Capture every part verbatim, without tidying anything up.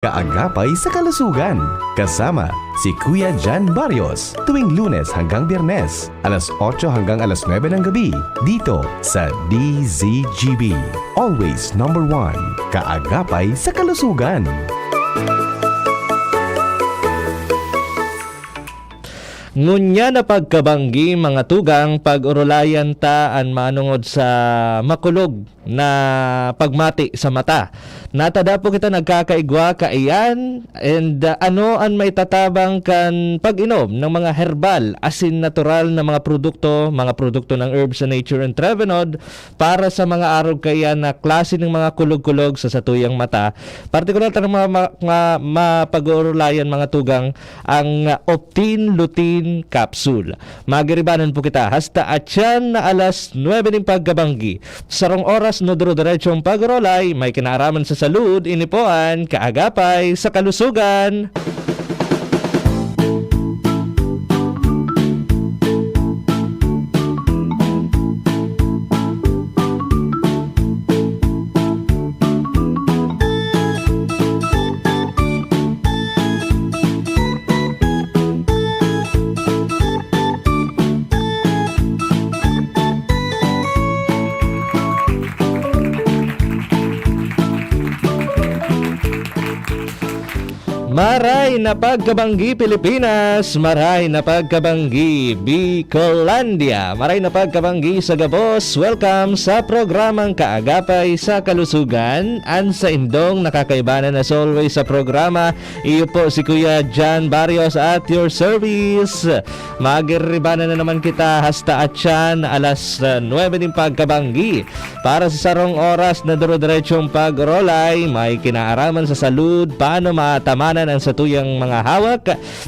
Kaagapay sa Kalusugan, kasama si Kuya Jan Barrios, tuwing Lunes hanggang Biyernes, alas otso hanggang alas nuebe ng gabi, dito sa D Z G B. Always number one, kaagapay sa kalusugan. Ngunyan na pagkabanggi, mga tugang, pag-orolayan ta an manongod sa makulog na pagmati sa mata. Natada po kita nagkakaigwa, kaiyan, and, ah, ano an maitatabang kan pag-inom ng mga herbal, asin natural na mga produkto, mga produkto ng herbs sa nature and Trevenod para sa mga arog kaiyan na klase ng mga kulog-kulog sa satuyang mata, partikular ta mga, mga, mga mapag-oorolayan, mga tugang, ang, ah, Optin Lutein Capsule. Magiribanan po kita hasta atyan na alas nuebe nin pagkabanggi. Sarong oras na duro-diretsong pag-orolay, may kinaaraman sa salud, ini po an Kaagapay sa Kalusugan. Maray na pagkabanggi, Pilipinas! Maray na pagkabanggi, Bicolandia! Maray na pagkabanggi sa gabos! Welcome sa programang Kaagapay sa Kalusugan. An saindong nakakaibanan as always sa programa, iyo po si Kuya Jan Barrios at your service. Magiribanan na naman kita hasta atyan alas, ah, nuebe nin pagkabanggi. Para sa sarong oras na duro-diretsong pag-orolay, may kinaaraman sa salud, paano matamanan ang satuyang mga hawak,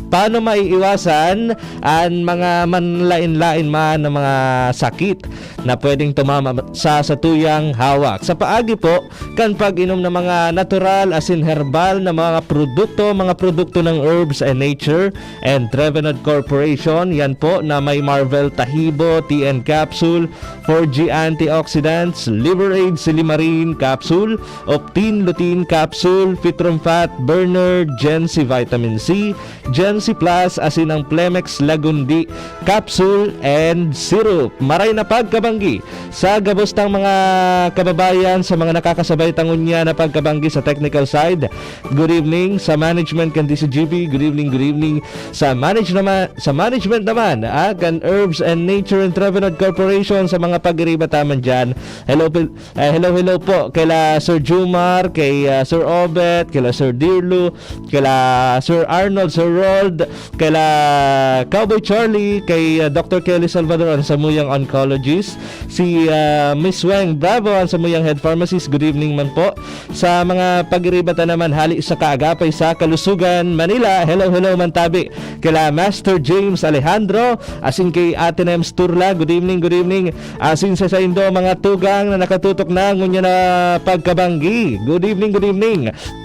paano maiiwasan an mga manlain-lain man na mga sakit na pwedeng tumama sa satuyang hawak. Sa paagi po kan pag-inom ng mga natural asin herbal na mga produkto, mga produkto ng Herbs and Nature and Trevenod Corporation, yan po na may Marvel Tahibo, T N Capsule, four G antioxidants, Liver Aid Silimarin Capsule, Optin Lutein Capsule, Fitrum Fat Burner, Gen C Vitamin C, Gen C Plus, asin ang Plemex Lagundi Capsule and Syrup. Maray na pagkabanggi sa gabos tang mga kababayan, sa mga nakakasabay ta ngunyan na pagkabanggi sa technical side. Good evening sa management kan D C G B. Good evening, good evening sa manage naman, sa management naman, ah, kan Herbs and Nature and Trevenod Corporation, sa mga pag-iriba ta man diyan. Hello, Pil-, eh, hello, hello po kaila Sir Jumar, kay, ah, Sir Obet, kaila Sir Dirlo, kaila Sir Arnold, Sir Rold, kaila Cowboy Charlie, kay, ah, Doctor Kelly Salvador, ang samuyang oncologist, si, ah, Miss Weng Bravo, ang samuyang head pharmacist. Good evening man po. Sa mga pag-iriba ta naman hali sa Kaagapay sa Kalusugan, Manila, hello, hello man tabi kaila Master James Alejandro, asin kay Ate Nems Turla. Good evening, good evening. Asin sa saindo, mga tugang na nakatutok na ngunyan na pagkabanggi. Good evening, good evening.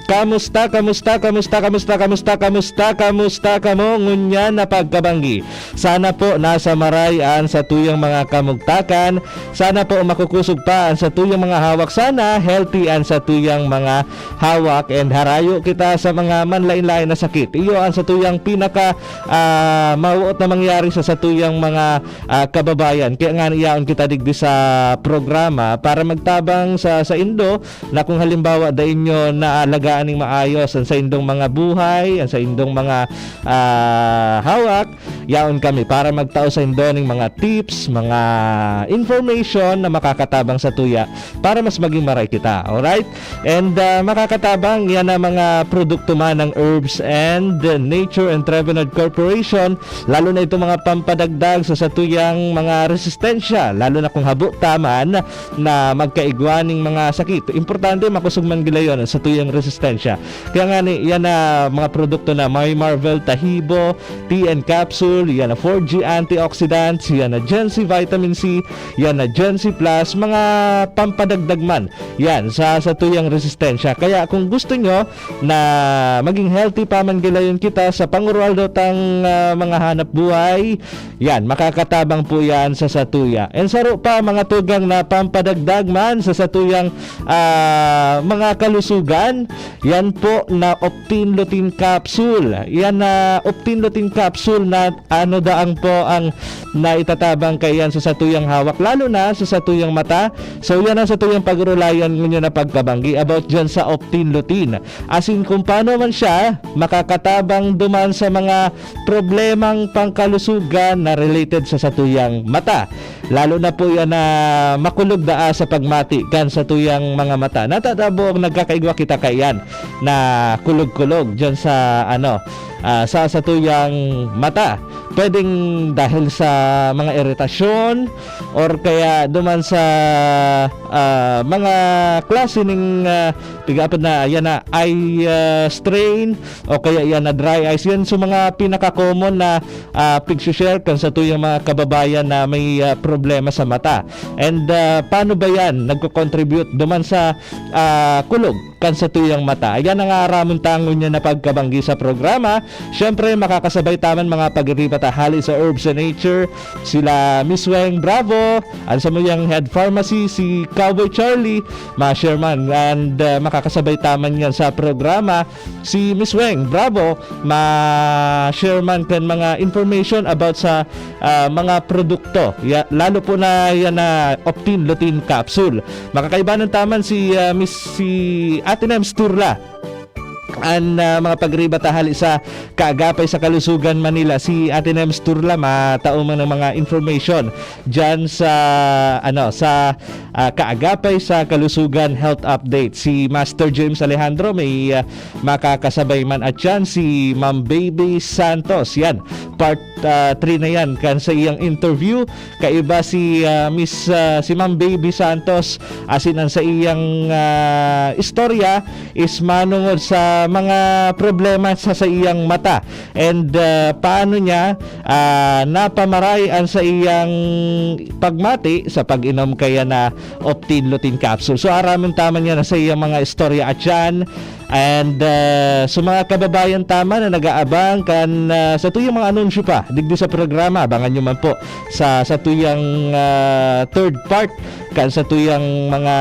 Kamusta, kamusta, kamusta, kamusta, kamusta, kamusta, kamusta kamo ngunyan na pagkabanggi? Sana po nasa maray an satuyang mga kamugtakan. Sana po makukusog pa an satuyang mga hawak. Sana healthy an satuyang mga hawak and harayo kita sa mga manlain-lain na sakit. Iyo an satuyang pinaka, ah, mawoot na mangyari sa satuyang mga, ah, kababayan. Kaya nga yaon kita digdi sa programa para magtabang sa saindo na kung halimbawa dai nyo naalagaan ning maayos ang saindong mga buhay, ang saindong mga, ah, hawak, yaon kami para magtao saindo ning mga tips, mga information na makakatabang sa tuya para mas maging maray kita. Alright? And, ah, makakatabang yan ang mga produkto man ng Herbs and Nature and Trevenod Corporation, lalo na itong mga pampadagdag sa satuyang mga resistensya, lalo na kung habo ta man na magkaigwa ning mga sakit. Importante, makusog man gila yon sa tuyang resistensya. Kaya nga ni, yan na mga produkto na may Marvel Tahibo, T N Capsule, yan na four G antioxidants, yan na Gen C Vitamin C, yan na Gen C Plus, mga pampadagdag man yan sa satuyang resistensya. Kaya kung gusto nyo na maging healthy pa man gilayon kita sa pangurualdotang, ah, mga hanap buhay, yan, makakatabang po yan sa satuya. And saro pa, mga tugang na pampadagdag man sa satuyang, ah, mga kalusugan, yan po na Optin Lutein Capsule. Yan na Optin Lutein Capsule na ano daang po ang naitatabang kaiyan sa satuyang hawak, lalo na sa satuyang mata. So, yan ang satuyang pag-urulayan ninyo na pagkabanggi about dyan sa Optin Lutein. As in, kung paano man siya makakatabang duman sa mga problemang pangkalusugan na related sa satuyang mata. Lalo na po yan na makulog daa sa pagmati kan satuyang mga mata. Natatabo ang nagkakaigwa kita kaiyan na kulog-kulog dyan sa, ano, ah, sa satuyang mata. Pwedeng dahil sa mga iritasyon or kaya duman sa, ah, mga klase ning, ah, pigaapod na, yan na, eye, ah, strain o kaya yan na dry eyes. Yan sa mga pinaka-common na, ah, pigsi-share kan satuyang mga kababayan na may, ah, problema sa mata. And, ah, paano ba yan nagko-contribute duman sa, ah, kulog kan satuyang mata? Ayan ang aaramon ta ngunyan na pagkabanggi sa programa. Siyempre, makakasabay ta man mga pagiriba ta hali sa Herbs and Nature, sila Miss Weng Bravo, ang samuyang head pharmacy, si Cowboy Charlie, ma-share man. And, ah, makakasabay ta man yan sa programa, si Miss Weng Bravo, ma-share man kan mga information about sa, ah, mga produkto. Ya, lalo po na yan na Optin Lutein Capsule. Makakaibanan ta man si, ah, Miss, si Ate Nems Turla. An, ah, mga pagriba ta hali sa Kaagapay sa Kalusugan, Manila, si Ate Nems Turla, matao man ang mga information dyan sa, ano, sa, ah, Kaagapay sa Kalusugan Health Update. Si Master James Alejandro, may, ah, makakasabay man at yan, si Ma'am Baby Santos. Yan, part, ah, three na yan kan sa iyang interview. Kaiba si, ah, Miss, ah, si Ma'am Baby Santos, asin ang sa iyang, ah, istorya is manungod sa mga problema sa, sa iyang mata. And, ah, paano niya, ah, napamaray ang sa iyang pagmati sa pag-inom kaya na Optin Lutein Capsule. So, aramon ta man yan sa iyang mga istorya at yan. And, ah, sa mga kababayan ta man na nag-aabang kan, ah, satuyang mga anunsyo pa digdi sa programa, abangan nyo man po sa satuyang, ah, third part kan satuyang mga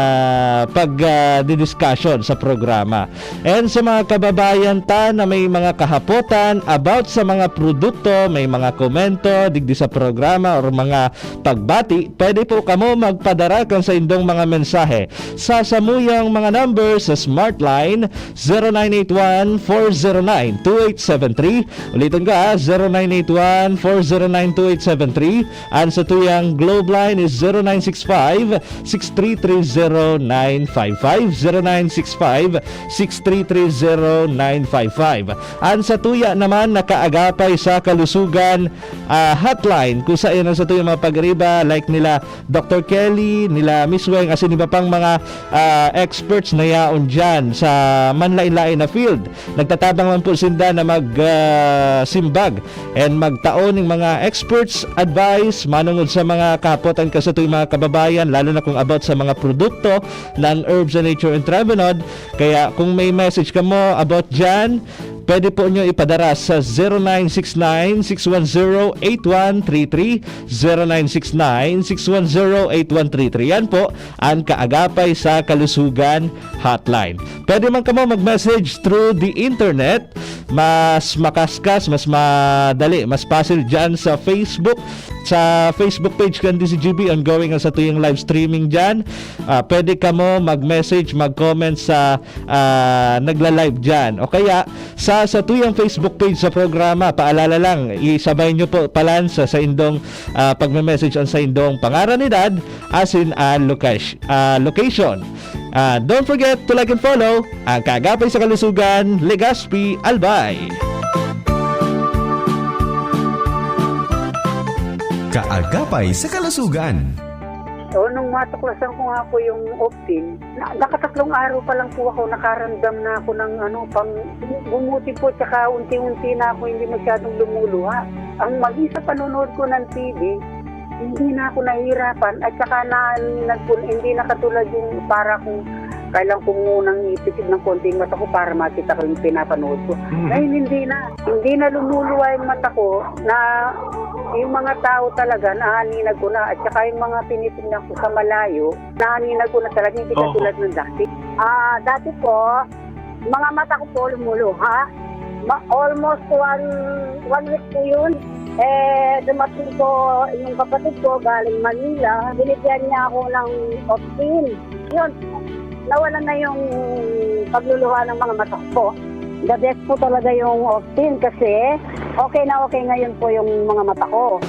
pag, ah, didiscussion sa programa. And sa mga kababayan ta na may mga kahapotan about sa mga produkto, may mga komento digdi sa programa or mga pagbati, pwede po kamo magpadara kan saindong mga mensahe sa samuyang mga number sa Smart Line, zero nine eight one, four zero nine, two eight seven three. Uliton ko, ah, zero nine eight one, four zero nine, two eight seven three. An satuyang Globe Line is zero nine six five, six three three zero nine five five, zero nine six five, six three three zero nine five five. An satuya naman na Kaagapay sa Kalusugan, ah, hotline, kung saan ang satuyang mga pagriba, like nila Doctor Kelly, nila Miss Weng, asin iba pang mga, ah, experts na yaon dyan sa manlain-lain na field. Nagtatabang man po sinda na mag, ah, simbag and magtao ning mga experts advice manungod sa mga kahapotan kan satuyang mga kababayan, lalo na kung about sa mga produkto ng Herbs and Nature Intravenod. Kaya kung may message kamo about dyan, pwede po nyo ipadara sa zero nine six nine, six one zero, eight one three three, zero nine six nine, six one zero, eight one three three. Yan po ang Kaagapay sa Kalusugan Hotline. Pwede man kamo mag-message through the internet. Mas makaskas, mas madali, mas pasil dyan sa Facebook. Sa Facebook page kan D C G B, ongoing ang satuyang live streaming dyan. Ah, pwede kamo mag-message, mag-comment sa, ah, nagla-live dyan. O kaya, sa satuyang Facebook page sa programa, paalala lang, isabay nyo po palan sa saindong, ah, pagme-message ang saindong pangaran, edad, asin an location. Ah, location. Ah, don't forget to like and follow ang Kaagapay sa Kalusugan, Legazpi, Albay. Kaagapay sa Kalusugan. So, nung matuklasan ko nga po yung Optin, na, nakatatlong araw pa lang po ako, nakaramdam na ako ng ano, pang gumuti po, tsaka unti-unti na ako hindi masyadong lumuluha. Ang maging sa panonood ko ng T V, hindi na ako nahihirapan at saka naninag ko, hindi na katulad yung para kung kailan ko munang ipisil ng konti yung mata ko para makita ko yung pinapanood ko. Mhm. Ngayon hindi na. Hindi na lumuluwa yung mata ko na yung mga tao talaga, naninag ko na at saka yung mga tinitingnan ko sa malayo, naninag ko na talaga, hindi Oho. katulad ng dati. Ah, dati po, mga mata ko po lumuluha. Ma- almost one, one week po yun. Eh, dumating po yung kapatid ko galing Manila. Binigyan niya ako ng Optin. Yun, nawala na yung pagluluha ng mga mata ko. The best po talaga yung Optin kasi okay na okay ngayon po yung mga mata ko.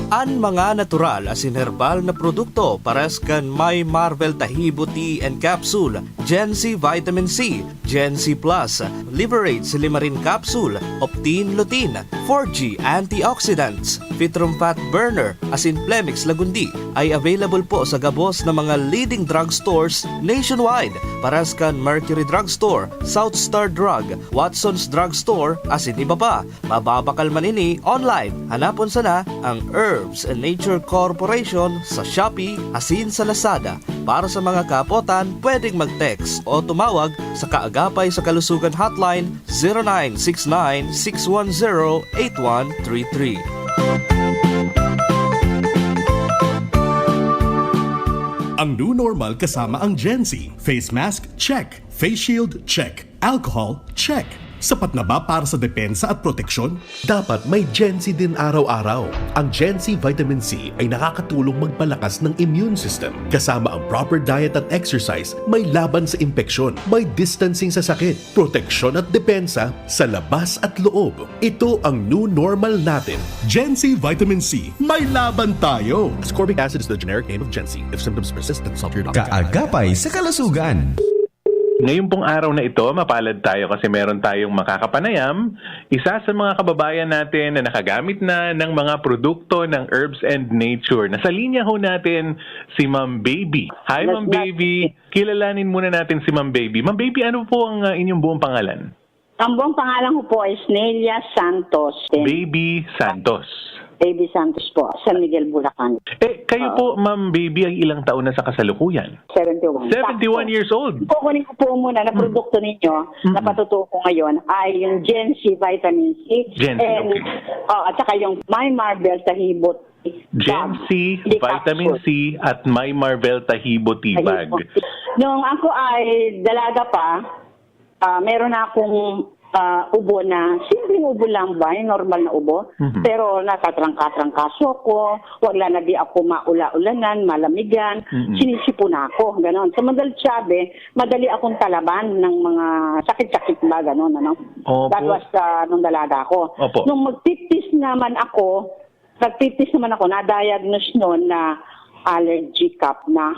An mga natural asin herbal na produkto pares kan My Marvel Tahibo Tea and Capsule, Gen C Vitamin C, Gen C Plus, Liverage Limarin Capsule, Optin Lutein, four G Antioxidants, Fitrum Fat Burner, asin Plemix Lagundi ay available po sa gabos na mga leading drugstores nationwide, pares kan Mercury Drugstore, South Star Drug, Watson's Drugstore, asin iba pa. Mababakal man ini online. Hanapon sana ang Herbs and Nature Corporation sa Shopee asin sa Lazada. Para sa mga kaapotan, pwedeng mag-text o tumawag sa Kaagapay sa Kalusugan Hotline, zero nine six nine six one zero eight one three three. Ang new normal kasama ang Gen Z. Face mask, check. Face shield, check. Alcohol, check. Sapat na ba para sa depensa at proteksyon? Dapat may Gen Z din araw-araw. Ang Gen Z Vitamin C ay nakakatulong magpalakas ng immune system. Kasama ang proper diet at exercise, may laban sa impeksyon, may distancing sa sakit, proteksyon at depensa sa labas at loob. Ito ang new normal natin. Gen Z Vitamin C, may laban tayo! Ascorbic acid is the generic name of Gen Z. If symptoms persist, consult your doctor. Kaagapay sa kalusugan. Ngayong pong araw na ito, mapalad tayo kasi meron tayong makakapanayam, isa sa mga kababayan natin na nakagamit na ng mga produkto ng Herbs and Nature. Nasa linya ho natin si Ma'am Baby. Hi, Yes, Ma'am ma'am. Baby. Kilalanin muna natin si Ma'am Baby. Ma'am Baby, ano po ang ah, inyong buong pangalan? Ang buong pangalan ko po is Nelia Santos. Baby Santos. Baby Santos po, San Miguel, Bulacan. Eh, kayo Oo. po, Ma'am Baby, ay ilang taon na sa kasalukuyan? seventy-one. seventy-one Sakto. Years old. Kukunin ko po muna na Hmm. produkto ninyo Mm. na patutuo ko ngayon ay yung Gen C Vitamin C. Gen C, and, okay. Oh, at saka yung My Marvel Tahibo Tea Gen Bag. C, Hindi Vitamin capsule. C at My Marvel Tahibo Tea Bag. Tahibo. Nung ako ay dalaga pa, ah, meron na akong ah, ubo na, simpleng ubo lang ba, yung normal na ubo. Mhm. Pero natatrangka-trangkaso ko, wala na di ako maula-ulanan, malamigan, Mhm. sinisipon ako, ganon. Sa Mandal Chabe, madali akong talaban ng mga sakit-sakit ba, ganon, ano. Opo. That was ah, nung dalaga ako. Opo. Nung magtitis naman ako, nagtitis naman ako, na-diagnose noon na allergy cup na.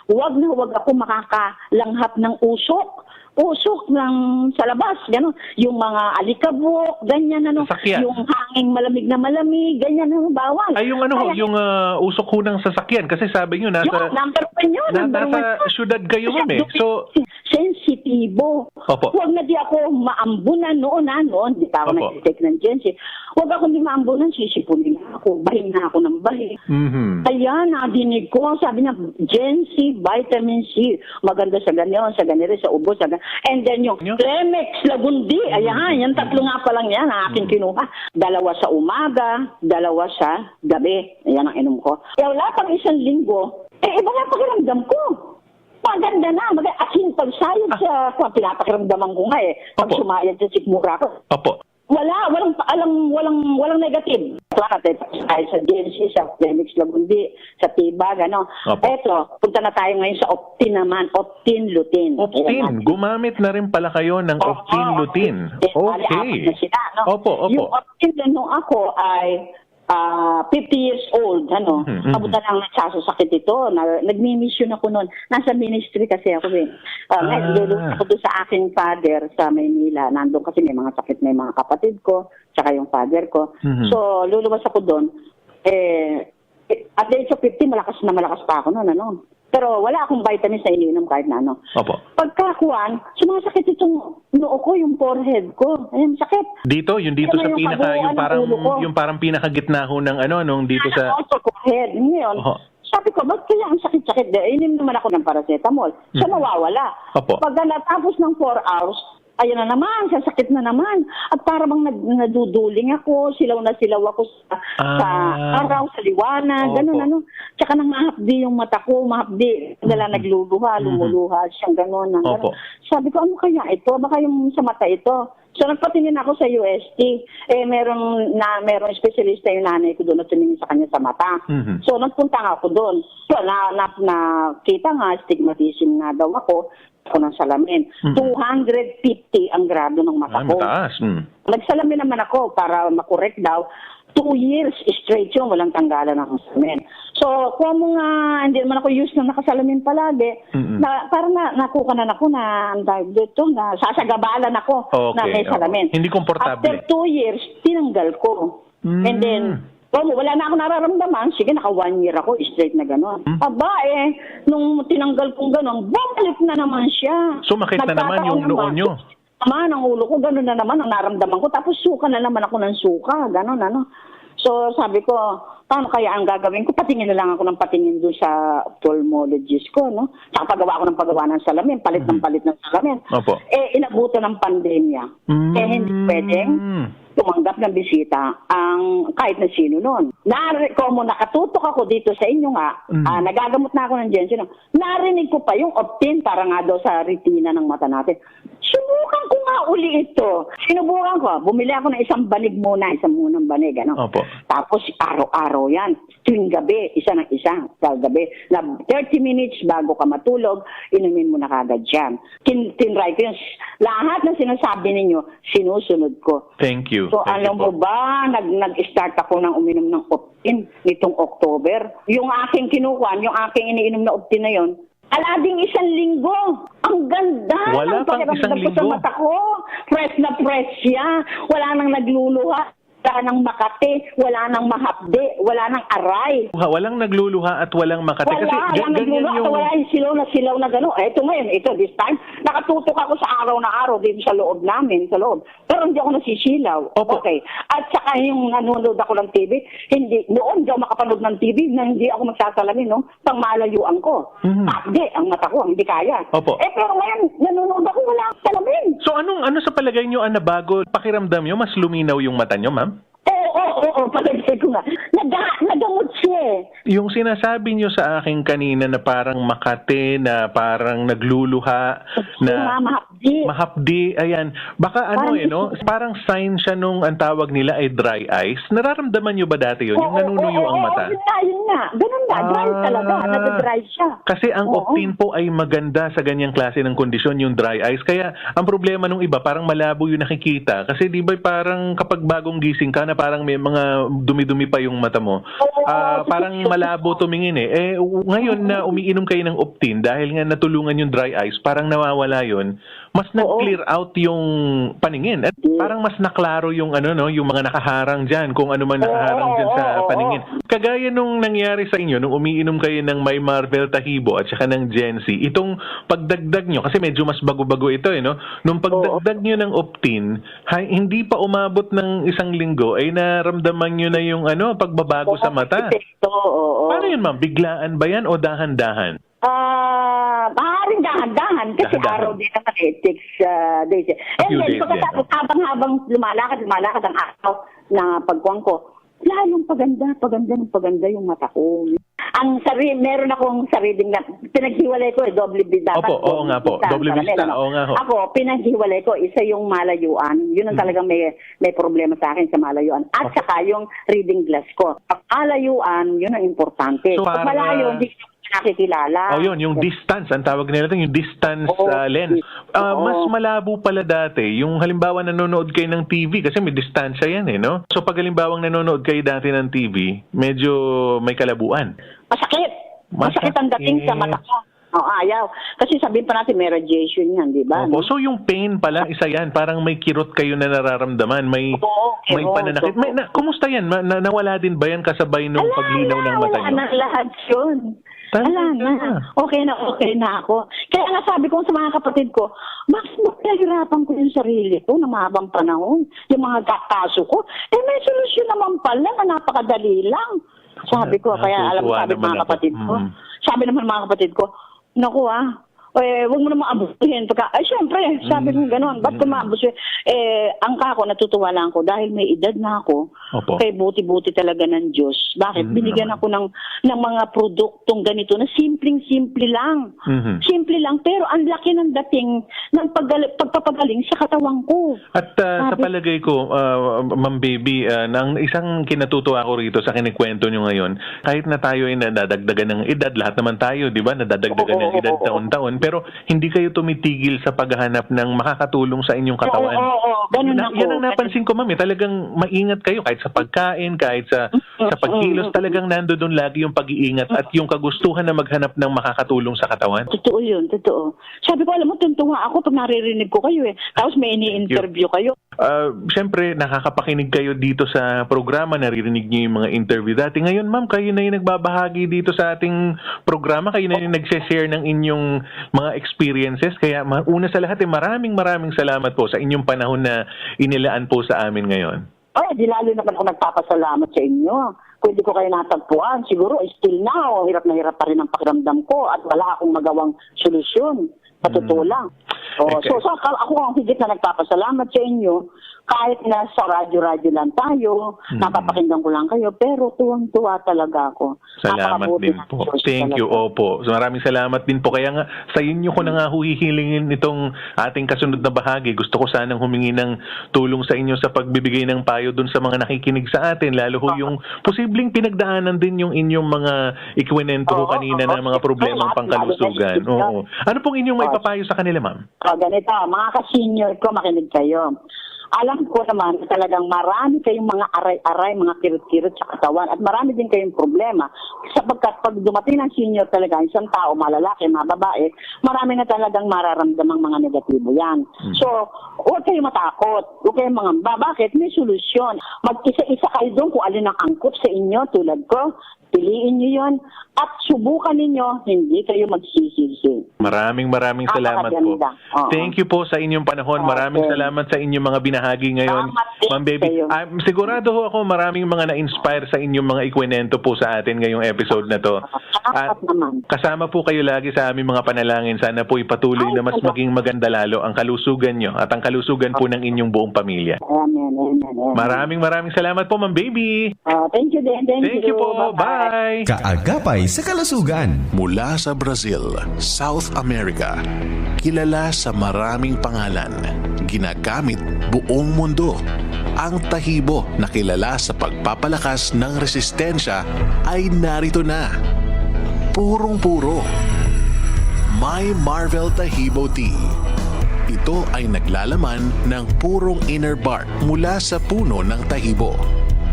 Huwag na huwag ako makakalanghap ng usok. Usok ng sa labas, gano'n. Yung mga alikabok, ganyan, ano. Sasakyan. Yung hanging malamig na malamig, ganyan, ano, bawal. Ay, yung ano ho, Kaya- yung ah, usok ho ng sasakyan. Kasi sabi nyo, nasa, Yun, number one yun, na, number nasa one. syudad kayo, ma'am, eh. So, sensitibo. Opo. Huwag na di ako maambunan noon, ha, noon. Di pa ako Opo. nag-take ng Gen C. Huwag ako di maambunan, sisipunin na ako. Bahin na ako ng bahin. Mhm. Ayan, nadinig ko. Sabi niya, Gen C, vitamin C. Maganda sa ganyan, sa ganire, sa ubo, sa gan-, and then yung Yung- Clemex, Lagundi. Ayan, yan tatlo nga pa lang yan, ang aking kinuha. Dalawa sa umaga, dalawa sa gabi. Ayan ang inom ko. Kaya wala pang isang linggo, eh, iba na pakiramdam ko. Maganda na. Mag- as in, pag sayod sa, kung pinapakiramdaman ko nga eh, pag Opo. sumayod sa sikmura ko, Opo. wala, walang, walang, walang, walang negative. Salamat eh, dahil sa Gen C, sa Clemex Lagundi, sa Tibag, ano. Opo. Eto, punta na tayo ngayon sa Optin naman, Optin Lutein. Optin. Ayan, Gumamit na rin pala kayo ng Oo, Optin Lutein. Optin. Bali, apat Okay. na sila, no? Opo, opo. Yung Optin, ano, ako ay ah, fifty years old, ano, Mhm, mhm. Abot na lang nagsasasakit ito. Na, nagmi-mission ako noon. Nasa ministry kasi ako eh. Ah, ngayon, Ah. lulungkot ako doon sa aking father sa Maynila. Nandun kasi may mga sakit na yung mga kapatid ko, tsaka yung father ko. Mhm. So, luluwas ako doon. Eh, At the age of fifty, malakas na malakas pa ako noon, ano. Pero wala akong vitamins na iniinom kahit na ano. Opo. Pagkakuan, sumasakit itong noo ko, yung forehead ko. Ayun, sakit. Dito, yung dito Kaya sa yung pinaka, kabuuan yung ng parang, ulo ko. yung parang pinakagitna ho ng ano, nung dito sa... Ano, sa forehead. Ngayon, Oho. sabi ko, ba't kaya ang sakit-sakit? Di, inom naman ako ng paracetamol. So, Mhm. nawawala. Opo. Pagka natapos ng four hours, ayan na naman, sasakit na naman. At para bang nag, naduduling ako, silaw na silaw ako sa, sa Ah. araw, sa liwanag, Opo. ganun, ano. Tsaka nang mahapdi yung mata ko, mahapdi, dala Mhm. nagluluha, Mhm. lumuluha, siyang ganun. Ang Opo. ganun. Sabi ko, ano kaya ito? Baka yung sa mata ito. So, nagpatingin ako sa U S T. Eh, meron na, merong espesyalista yung nanay ko doon na tumingin sa kanya sa mata. Mhm. So, nagpunta nga ako doon. So, na, na, nakita nga, astigmatism nga daw ako, ako ng salamin. Mhm. Two hundred fifty ang grado ng mata Ah, ko. Mataas. Mm. Nagsalamin naman ako para makorek daw. Two years straight yun, walang tanggalan ng salamin. So, kung mo nga, hindi naman ako used na nakasalamin palagi, Mm-mm. na, parang na, nakukanan ako na, ang tawag dito, na sasagabalan ako na Okay, may oo. salamin. Hindi komportable. After two years, tinanggal ko. Mm. And then, oh, wala na ako nararamdaman. Sige, naka one year ako, straight na gano'n. Hmm. Aba eh, nung tinanggal kong gano'n, bumalik na naman siya. Sumakit na naman Nagkataon yung noo naman. nyo. Naman, ang ulo ko, gano'n na naman ang naramdaman ko. Tapos suka na naman ako ng suka, gano'n, ano. So, sabi ko, paano kaya ang gagawin ko? Patingin na lang ako ng patingin doon sa ophthalmologist ko, no? Tsaka pagawa ako ng pagawa ng salamin, palit ng Mhm. palit ng salamin. Opo. Eh, inabutan ng pandemya. Mm. Eh, hindi pwedeng tumanggap ng bisita ang kahit na sino noon. Nari, como nakatutok ako dito sa inyo nga, Mm. ah, nagagamot na ako ng Jensen, no? Narinig ko pa yung optin para nga daw sa retina ng mata natin. Sinubukan ko nga uli ito. Sinubukan ko. Bumili ako ng isang banig muna, isang munang banig, ano? Opo. Tapos araw-araw yan. Tuwing gabi, isa ng isa. Sa gabi, na thirty minutes bago ka matulog, inumin mo na kagad yan. Tin tinry ko yun. Lahat ng sinasabi ninyo, sinusunod ko. Thank you. So, Thank you alam mo po. ba, nag, nag-start ako ng uminom ng Optin nitong October. Yung aking kinukuha, yung aking iniinom na Optin na yon, alading isang linggo. Ang ganda Wala ng pang pakiramdam isang ko sa linggo. Mata ko. Fresh na fresh siya. Wala nang nagluluha. Wala nang makati. Wala nang mahapdi. Wala nang aray. Walang nagluluha at walang makati. Wala, Kasi wala ga- ganyan nagluluha, yung... wala yung silaw na silaw na gano'n. Eto ngayon, ito, this time, nakatutok ako sa araw na araw dito sa loob namin, sa loob. Pero hindi ako nasisilaw. Opo. Okay. At saka yung nanonood ako ng T V, hindi, noon hindi ako makapanood ng T V na hindi ako magsasalamin, no? Pang malayuan ko. Mhm. Hindi, ang mata ko, hindi kaya. Opo. Eh, pero ngayon, nanonood ako, wala akong salamin. So anong ano sa palagay nyo ang nabago? Pakiramdam nyo, mas luminaw yung mata nyo, ma'am? Oo, oo, oo, palagay ko nga. Naga, nagamot siya eh. Yung sinasabi nyo sa akin kanina na parang makati, na parang nagluluha, na Yung mga mahapdi. mahapdi, ayan. Baka ano Parang eh, no? gusto ko. Parang sign siya nung ang tawag nila ay dry eyes. Nararamdaman nyo ba dati yun? Yung Oo, nanunuyo oo, ang oo, mata? Yun nga, yun nga. Ganun nga, dry Ah. talaga. Nag-dry siya. Kasi ang Oo. Optin po ay maganda sa ganyang klase ng kondisyon, yung dry eyes. Kaya ang problema nung iba, parang malabo yung nakikita. Kasi di ba parang kapag bagong gising ka na parang may mga dumi-dumi pa yung mata mo. Oo, Ah, oo, parang oo. Malabo tumingin eh. Eh, u- ngayon na umiinom kayo ng Optin dahil nga natulungan yung dry eyes, parang nawawala yun. Mas Oo. nag-clear out yung paningin. At Yes. Parang mas naklaro yung ano, no, yung mga nakaharang diyan, kung ano man nakaharang Oo, diyan sa oo, oo. paningin. Kagaya nung nangyari sa inyo nung umiinom kayo ng My Marvel Tahibo at saka ng Gen Z, itong pagdagdag nyo, kasi medyo mas bago-bago ito eh, no? Nung pagdagdag nyo ng Optin, hay, hindi pa umabot ng isang linggo, ay naramdaman nyo na yung ano, pagbabago sa mata. Epekto, oo. Paano yun, ma'am? Biglaan ba yan o dahan-dahan? Ah, maaaring dahan-dahan kasi Dahan-dahan. Araw din naman eh, it takes ah, days eh. A And few then, days, pagkatapos, yeah. habang-habang lumalakad, lumalakad ang araw na pagkuhan ko, lalong paganda, paganda ng paganda yung mata ko. Ang sarili, meron akong sariling na, pinaghiwalay ko eh, doble bida. Opo, Tatlo, oo nga po. bida, Doble parang bida, ganun, ano. oo nga ho. Ako, pinaghiwalay ko, isa yung malayuan, yun ang Mm. talagang may, may problema sa akin sa malayuan. At Okay. saka yung reading glass ko. Ang malayuan, yun ang importante. So, Pag parang, malayo, ah, hindi ko nakikilala. Oh, yun, yung distance, ang tawag nila doon, yung distance Oo. ah, lens. Ah, Oo. Mas malabo pala dati, yung halimbawa nanonood kayo ng T V, kasi may distansya yan eh, no? So pag halimbawang nanonood kayo dati ng T V, medyo may kalabuan. Masakit. Masakit ang dating sa Masakit. Mata ko. Oh, ayaw. Kasi sabihin pa natin may radiation yan, di ba? Opo. No? So yung pain pala, isa yan. Parang may kirot kayo na nararamdaman. May, Oo, may kirot, pananakit. oo. May, na, kumusta yan? Ma, na, nawala din ba yan kasabay nung Ala, paglinaw ng ala, mata wala nyo? na lahat yun. Talaga? Ala na. Okay na okay na ako. Kaya nga sabi ko sa mga kapatid ko, mas pinahirapan ko yung sarili ko ng mahabang panahon. Yung mga kakaso ko, eh may solusyon naman pala na napakadali lang. Sabi ko, kaya alam mo, Natutuwa sabi ng naman mga ako. Kapatid ko, Mm. sabi naman ng mga kapatid ko, naku ah, eh, huwag mo naman abusuhin. Pagka, ay, syempre, sabi ko Mm. gano'n, ba't ko Mm. maabusuhin? Eh, ang kako, natutuwa lang ako dahil may edad na ako. Opo. Kaya buti-buti talaga ng Diyos. Bakit? Mm, Binigyan naman. ako ng, ng mga produktong ganito na simpleng-simple lang. Mhm. Simple lang, pero ang laki ng dating ng paggal- pagpapagaling sa katawan ko. At ah, sa Sabi- palagay ko, ah, Ma'am Baby, ah, na ang isang kinatutuwa ko rito sa kinikwento nyo ngayon, kahit na tayo ay nadadagdagan ng edad, lahat naman tayo, di ba, nadadagdagan ng Oo, edad oo, oo. taon-taon, pero hindi kayo tumitigil sa paghahanap ng makakatulong sa inyong katawan. Oo, oo, oo. Ganun Na- ako. Yan ang napansin ko, ma'am. Eh. Talagang maingat kayo kahit sa pagkain, kahit sa, sa Mm, pagkilos. mm, mm. Talagang nando doon lagi yung pag-iingat at yung kagustuhan na maghanap ng makakatulong sa katawan. Totoo yun, totoo. Sabi ko, alam mo, tuntuha ako pag naririnig ko kayo eh. Tapos may ini-interview kayo. Ah, Siyempre, nakakapakinig kayo dito sa programa, naririnig niyo yung mga interview dati. Ngayon, ma'am, kayo na yung nagbabahagi dito sa ating programa, kayo na yung nagse-share ng inyong mga experiences. Kaya ma- una sa lahat, eh, maraming maraming salamat po sa inyong panahon na inilaan po sa amin ngayon. Ay, di lalo naman ako nagpapasalamat sa inyo. Kung hindi ko kayo natagpuan, siguro still now, hirap na hirap pa rin ang pakiramdam ko at wala akong magawang solusyon. Sa totoo Mm. lang. Oh, Okay. so, so, ako ang higit na nagpapasalamat sa inyo, kahit na sa radyo-radyo lang tayo, Mm. napapakinggan ko lang kayo, pero tuwang-tuwa talaga ako. Salamat Napakabuti din ng po. Diyos Thank you. talaga. Opo. So, maraming salamat din po. Kaya nga, sa inyo ko na nga ho hihilingin itong ating kasunod na bahagi. Gusto ko sanang humingi ng tulong sa inyo sa pagbibigay ng payo dun sa mga nakikinig sa atin, lalo ho yung posibleng pinagdaanan din yung inyong mga ikwento ko Oo, kanina oo. na mga problemang Lahat, pangkalusugan. lahat, lahat. Oo. Ano pong inyong Oo. maipapayo sa kanila, ma'am? Ah, ganito, mga ka-senior ko, makinig kayo. Alam ko naman na talagang marami kayong mga aray-aray, mga kirot-kirot sa katawan at marami din kayong problema. Sapagkat pag dumating ng senior talaga, isang tao, mga lalaki, mga babae, marami na talagang mararamdamang mga negatibo yan. Mm. So, huwag kayong matakot, huwag kayong mangamba. Bakit? May solusyon. Mag-isa-isa kayo doon kung alin ang angkop sa inyo, tulad ko. Piliin niyo yon at subukan ninyo, hindi kayo magsisisi. Maraming maraming salamat po. Napakaganda. Oo. Thank you po sa inyong panahon. Maraming Okay. salamat sa inyong mga binahagi ngayon, Salamat din Ma'am Baby. sa'yo. Ah, sigurado ho ako maraming mga na-inspire sa inyong mga ikwento po sa atin ngayong episode na to. Salamat At naman. kasama po kayo lagi sa aming mga panalangin. Sana po ipatuloy Ay, na mas salamat. Maging maganda lalo ang kalusugan nyo at ang kalusugan po ng inyong buong pamilya. Amen, amen, amen. Maraming maraming salamat po, Ma'am Baby. Ah, thank you din. Thank, Thank you po. Bye. Kaagapay sa kalusugan. Mula sa Brazil, South America, kilala sa maraming pangalan, ginagamit buong mundo. Ang tahibo na kilala sa pagpapalakas ng resistensya ay narito na. Purong-puro. My Marvel Tahibo Tea. Ito ay naglalaman ng purong inner bark mula sa puno ng tahibo.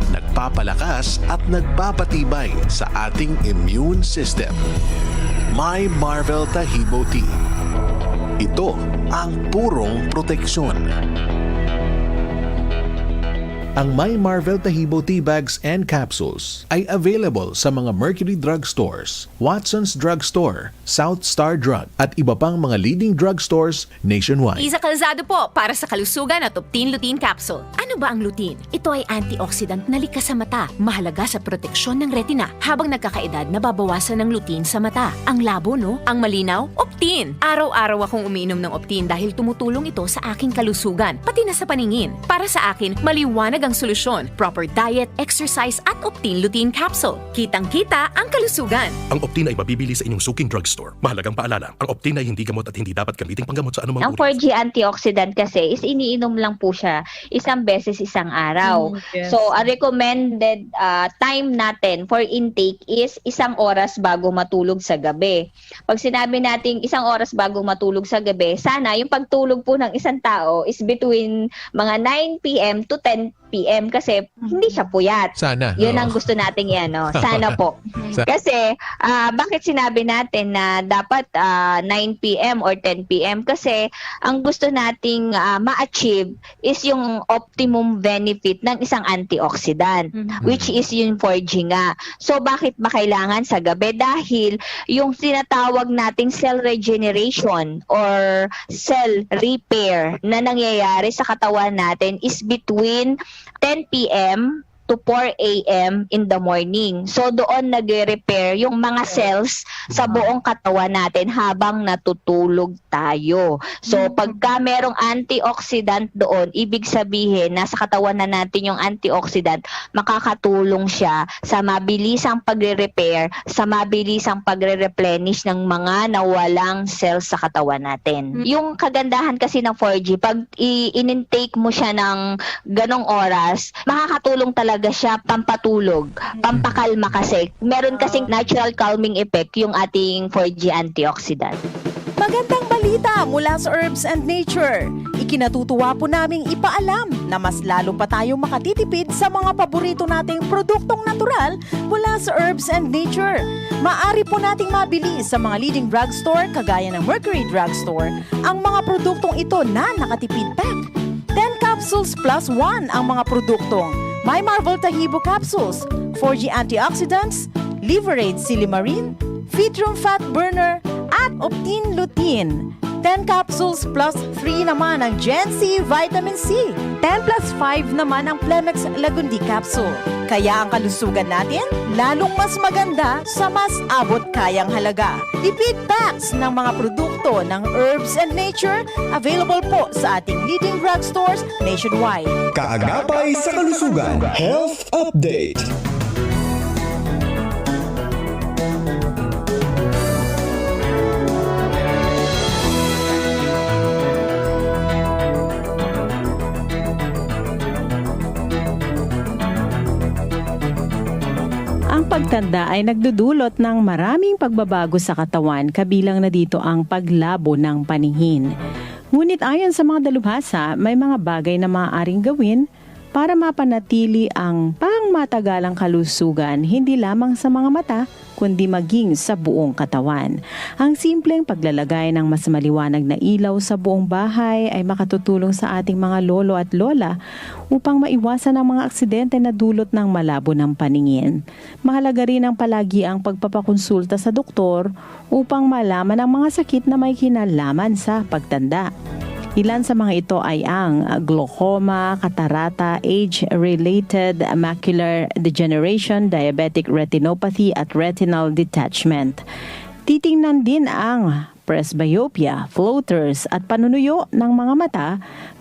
Nagpapalakas at nagpapatibay sa ating immune system. My Marvel Tahibo Tea. Ito ang purong proteksyon. Ang My Marvel Tahibo Tea Bags and Capsules ay available sa mga Mercury Drug Stores, Watson's Drug Store, South Star Drug, at iba pang mga leading drug stores nationwide. Isa Calzado po para sa kalusugan at Optin Lutein Capsule. Ano ba ang lutein? Ito ay antioxidant na likas sa mata, mahalaga sa proteksyon ng retina. Habang nagkakaedad, nababawasan ng lutein sa mata. Ang labo, no? Ang malinaw? Optin! Araw-araw akong umiinom ng Optin dahil tumutulong ito sa aking kalusugan, pati na sa paningin. Para sa akin, maliwanag ang solusyon. Proper diet, exercise, at Optin Lutein Capsule. Kitang-kita ang kalusugan. Ang Optin ay mabibili sa inyong suking drugstore. Mahalagang paalala, ang Optin ay hindi gamot at hindi dapat gamiting panggamot sa anumang Ang uri. four G antioxidant kasi is iniinom lang po siya isang beses isang araw. Mm, yes. So, ang recommended ah, time natin for intake is isang oras bago matulog sa gabi. Pag sinabi nating isang oras bago matulog sa gabi, sana yung pagtulog po ng isang tao is between mga nine p m to ten p m kasi hindi siya puyat. Sana. Yun Oo. ang gusto nating i-ano. Sana po. Sa- Kasi, ah, bakit sinabi natin na dapat ah, nine p m or ten p m? Kasi ang gusto nating ah, ma-achieve is yung optimum benefit ng isang antioxidant, Mhm. which is yung four G nga. So, bakit ba kailangan sa gabi? Dahil yung tinatawag nating cell regeneration or cell repair na nangyayari sa katawan natin is between ten p m to four a m in the morning. So, doon nagre-repair yung mga cells sa buong katawan natin habang natutulog tayo. So, Mm. pagka merong antioxidant doon, ibig sabihin, nasa katawan na natin yung antioxidant, makakatulong siya sa mabilisang pagre-repair, sa mabilisang pagre-replenish ng mga nawalang cells sa katawan natin. Mm. Yung kagandahan kasi ng four G, pag i- in-intake mo siya ng ganong oras, makakatulong talaga siya pampatulog, pampakalma kasi. Meron kasing natural calming effect yung ating four G antioxidant. Magandang balita mula sa Herbs and Nature. Ikinatutuwa po naming ipaalam na mas lalo pa tayong makatitipid sa mga paborito nating produktong natural mula sa Herbs and Nature. Maaari po nating mabili sa mga leading drugstore kagaya ng Mercury Drugstore ang mga produktong ito na nakatipid pack. Ten capsules plus one ang mga produktong may Marvel Tahibo capsules, four G antioxidants, Liver Aid Silimarin, Vitrum Fat Burner, at Optin Lutein. Ten capsules plus three naman ang Gen C Vitamin C. Ten plus five naman ang Plemex Lagundi capsule. Kaya ang kalusugan natin lalong mas maganda sa mas abot kayang halaga. Tipid packs ng mga produkto ng Herbs and Nature available po sa ating leading drugstores nationwide. Kaagapay sa Kalusugan Health Update. Ang pagtanda ay nagdudulot ng maraming pagbabago sa katawan, kabilang na dito ang paglabo ng paningin. Ngunit ayon sa mga dalubhasa, may mga bagay na maaaring gawin para mapanatili ang pangmatagalang kalusugan, hindi lamang sa mga mata, kundi maging sa buong katawan. Ang simpleng paglalagay ng mas maliwanag na ilaw sa buong bahay ay makatutulong sa ating mga lolo at lola upang maiwasan ang mga aksidente na dulot ng malabo ng paningin. Mahalaga rin ang palagi ang pagpapakonsulta sa doktor upang malaman ang mga sakit na may kinalaman sa pagtanda. Ilan sa mga ito ay ang glaucoma, katarata, age-related macular degeneration, diabetic retinopathy at retinal detachment. Titingnan din ang presbyopia, floaters at panunuyo ng mga mata,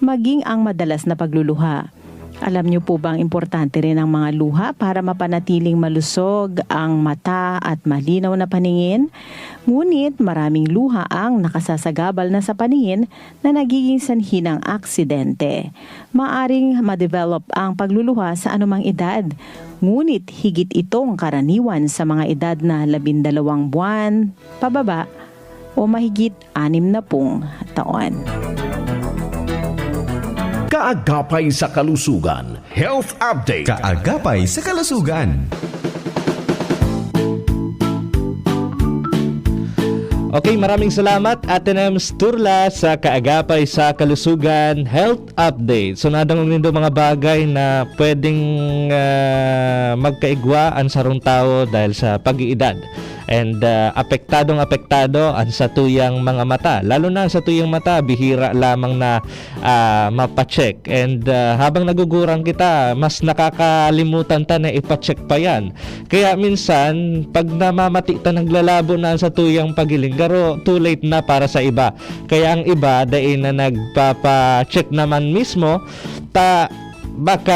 maging ang madalas na pagluluha. Alam niyo po bang importante rin ang mga luha para mapanatiling malusog ang mata at malinaw na paningin? Ngunit maraming luha ang nakasasagabal na sa paningin na nagiging sanhi ng aksidente. Maaring ma-develop ang pagluluha sa anumang edad, ngunit higit itong karaniwan sa mga edad na labindalawang buwan pababa o mahigit anim na pung taon. Kaagapay sa Kalusugan Health Update. Kaagapay sa Kalusugan. Okay, maraming salamat, Ate Nems Turla, sa Kaagapay sa Kalusugan Health Update. So, nadangog nindo mga bagay na pwedeng ah, magkaigwa ang sarong tawo dahil sa pag-iidad. And ah, apektadong-apektado ang satuyang mga mata. Lalo na ang satuyang mata, bihira lamang na ah, mapacheck. And ah, habang nagugurang kita, mas nakakalimutan ta na ipacheck pa yan. Kaya minsan, pag namamati ta, naglalabo na ang satuyang pagiling, garo, too late na para sa iba. Kaya ang iba, dai na nagpapa-check naman mismo, ta baka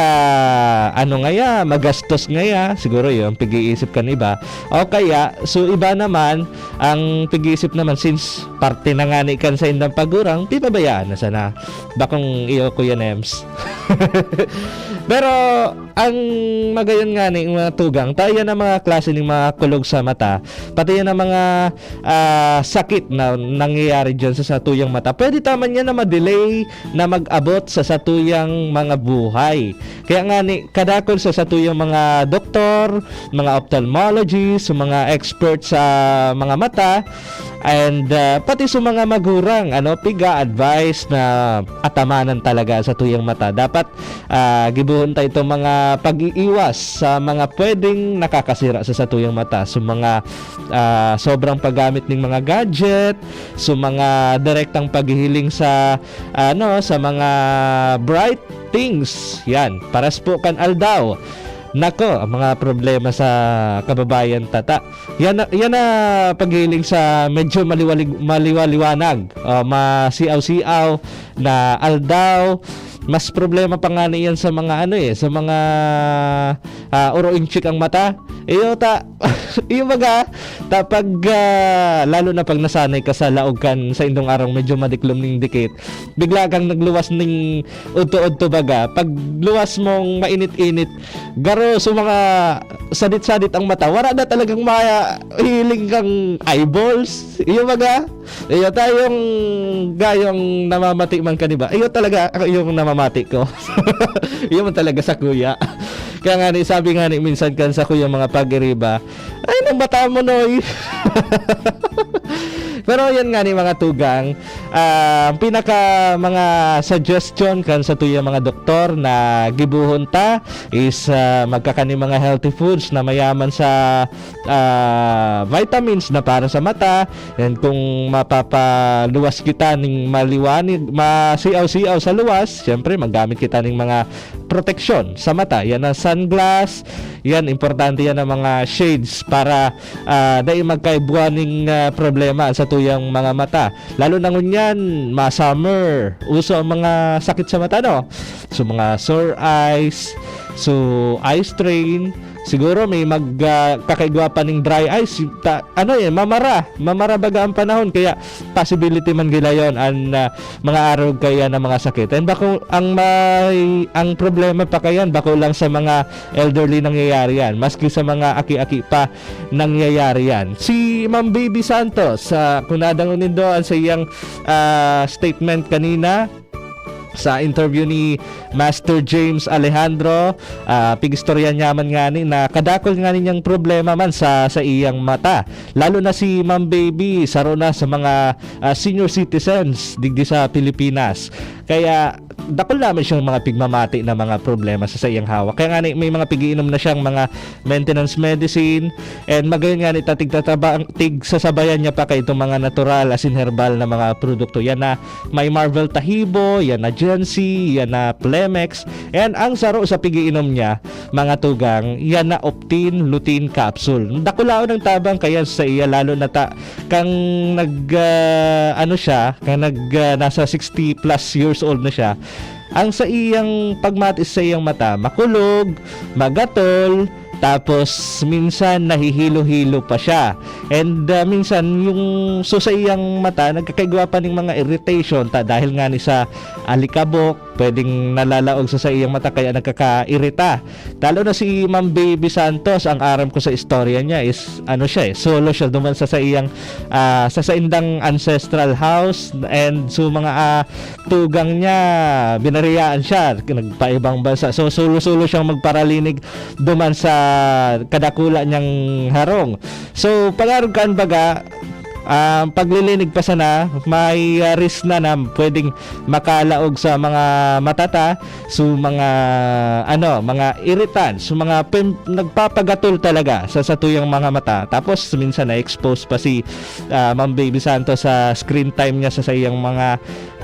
ano ngaya, magastos ngaya, siguro yun, pag-iisip kan iba. O kaya, so iba naman, ang pag-iisip naman, since parte na ngani kan saindang pagurang, pipabayaan na sana. Bakong iyo, Kuya Nems. Pero, ang magayon ngani, mga tugang, ta yan ang mga klase ning mga kulog sa mata, pati yan ang mga, ah, sakit na nangyayari diyan sa satuyang mata. Pwede ta man yan na ma-delay na mag-abot sa satuyang mga buhay. Kaya ngani, kadakul sa satuyang mga doktor, mga ophthalmologist, sa mga expert sa mga mata, and, ah, pati sa mga magurang, ano, piga-advise na atamanan talaga satuyang mata. Dapat, ah, gibohon ta itong mga pag-iiwas sa mga pwedeng nakakasira sa satuyang mata. So, mga, ah, sobrang paggamit ning mga gadget, so, mga direktang paghihiling sa, ano, sa mga bright things. Yan, paras po kan aldaw. Nako, ang mga problema sa kababayan ta, ta. Yan na, yan na paghiling sa medyo maliwalig-, maliwaliwanag, o masiaw-siaw na aldaw. Mas problema pa nga na yan sa mga ano eh, sa mga, ah, uro inchik ang mata. Iyo ta, iyo baga, ta pag, ah, lalo na pag nasanay ka sa laog kan sa indong arong medyo madiklom ning dikit, bigla kang nagluwas ning udto-udto baga. Pag luwas mong mainit-init, garo sa mga sadit-sadit ang mata, wala na talagang mahiling kang eyeballs. Iyo baga, iyo tayong gayong namamati man ka, di ba? Iyo talaga yung namamati ko. Iyo man talaga sa kuya. Kaya nga ni, sabi nga ni minsan kan sa kuya mga pag-iriba, "Ay, nang mata mo, Noy." Pero yan nga ni mga tugang, ah, ang pinaka mga suggestion kan sa tuya mga doktor na gibuhon ta is, ah, magkakan ning mga healthy foods na mayaman sa, ah, vitamins na para sa mata. And kung mapapaluwas kita ning maliwanag, masiaw-siaw sa luwas, siyempre maggamit kita ning mga proteksyon sa mata. Yan ang sunglass, yan, importante yan ang mga shades para, ah, dai magkaigwa ning, ah, problema sa tuyang mga mata. Lalo na ngunyan, ma-summer, uso ang mga sakit sa mata, no? So, mga sore eyes, so, eye strain, siguro may mag, ah, kakaigwa pa ning dry eyes, ta-, ano eh, mamara, mamara baga ang panahon, kaya possibility man gila yon an, ah, mga arog kaya na mga sakit. And bako, ang may, ang problema pa kayan, bako lang sa mga elderly nangyayari yan, maski sa mga aki-aki pa nangyayari yan. Si Ma'am Baby Santos, ah, kung nadangon nindo an sa iyang, ah, statement kanina, sa interview ni Master James Alejandro, ah, pig-istorya niya man ngani na kadakul ngani niyang problema man sa, sa iyang mata. Lalo na si Ma'am Baby, saro na sa mga, ah, senior citizens digdi sa Pilipinas. Kaya dakul naman siyang mga pigmamati na mga problema sa saiyang hawak. Kaya ngani, may mga pigiinom na siyang mga maintenance medicine, and magayon ngani ta tigtataba-, tigsasabayan niya pa kay itong mga natural asin herbal na mga produkto. Yan na may Marvel Tahibo, yan na Gen Z, yan na Plemex, and ang saro sa pigiinom niya, mga tugang, yan na Optin Lutein Capsule. Dakulaon ang tabang kaya sa iya, lalo na ta, kang nag, ah, ano siya, kang nag, ah, nasa sixty plus years old na siya. Ang sa iyang pagmati sa iyang mata, makulog, magatol, tapos minsan nahihilo-hilo pa siya. And, ah, minsan yung so sa iyang mata, nagkakaigwa pa ning mga irritation ta dahil nga ni sa alikabok, pwedeng nalalaog sa, sa iyang mata kaya nagkakairita. Lalo na si Ma'am Baby Santos, ang aram ko sa istorya niya is, ano siya eh, solo siya duman sa, sa iyang, ah, sa saindang ancestral house, and so mga, ah, tugang niya, binariyaan siya, nagpaibang bansa. So, solo-solo siyang magparalinig duman sa kadakula niyang harong. So, pag-arog kan baga, ah, paglilinig pa sana, may, ah, risk na na pwedeng makalaog sa mga mata ta, so mga, ano, mga irritant, so mga pem-, nagpapagatol talaga sa satuyang mga mata. Tapos minsan na-expose pa si, ah, Ma'am Baby Santos sa screen time niya sa saiyang mga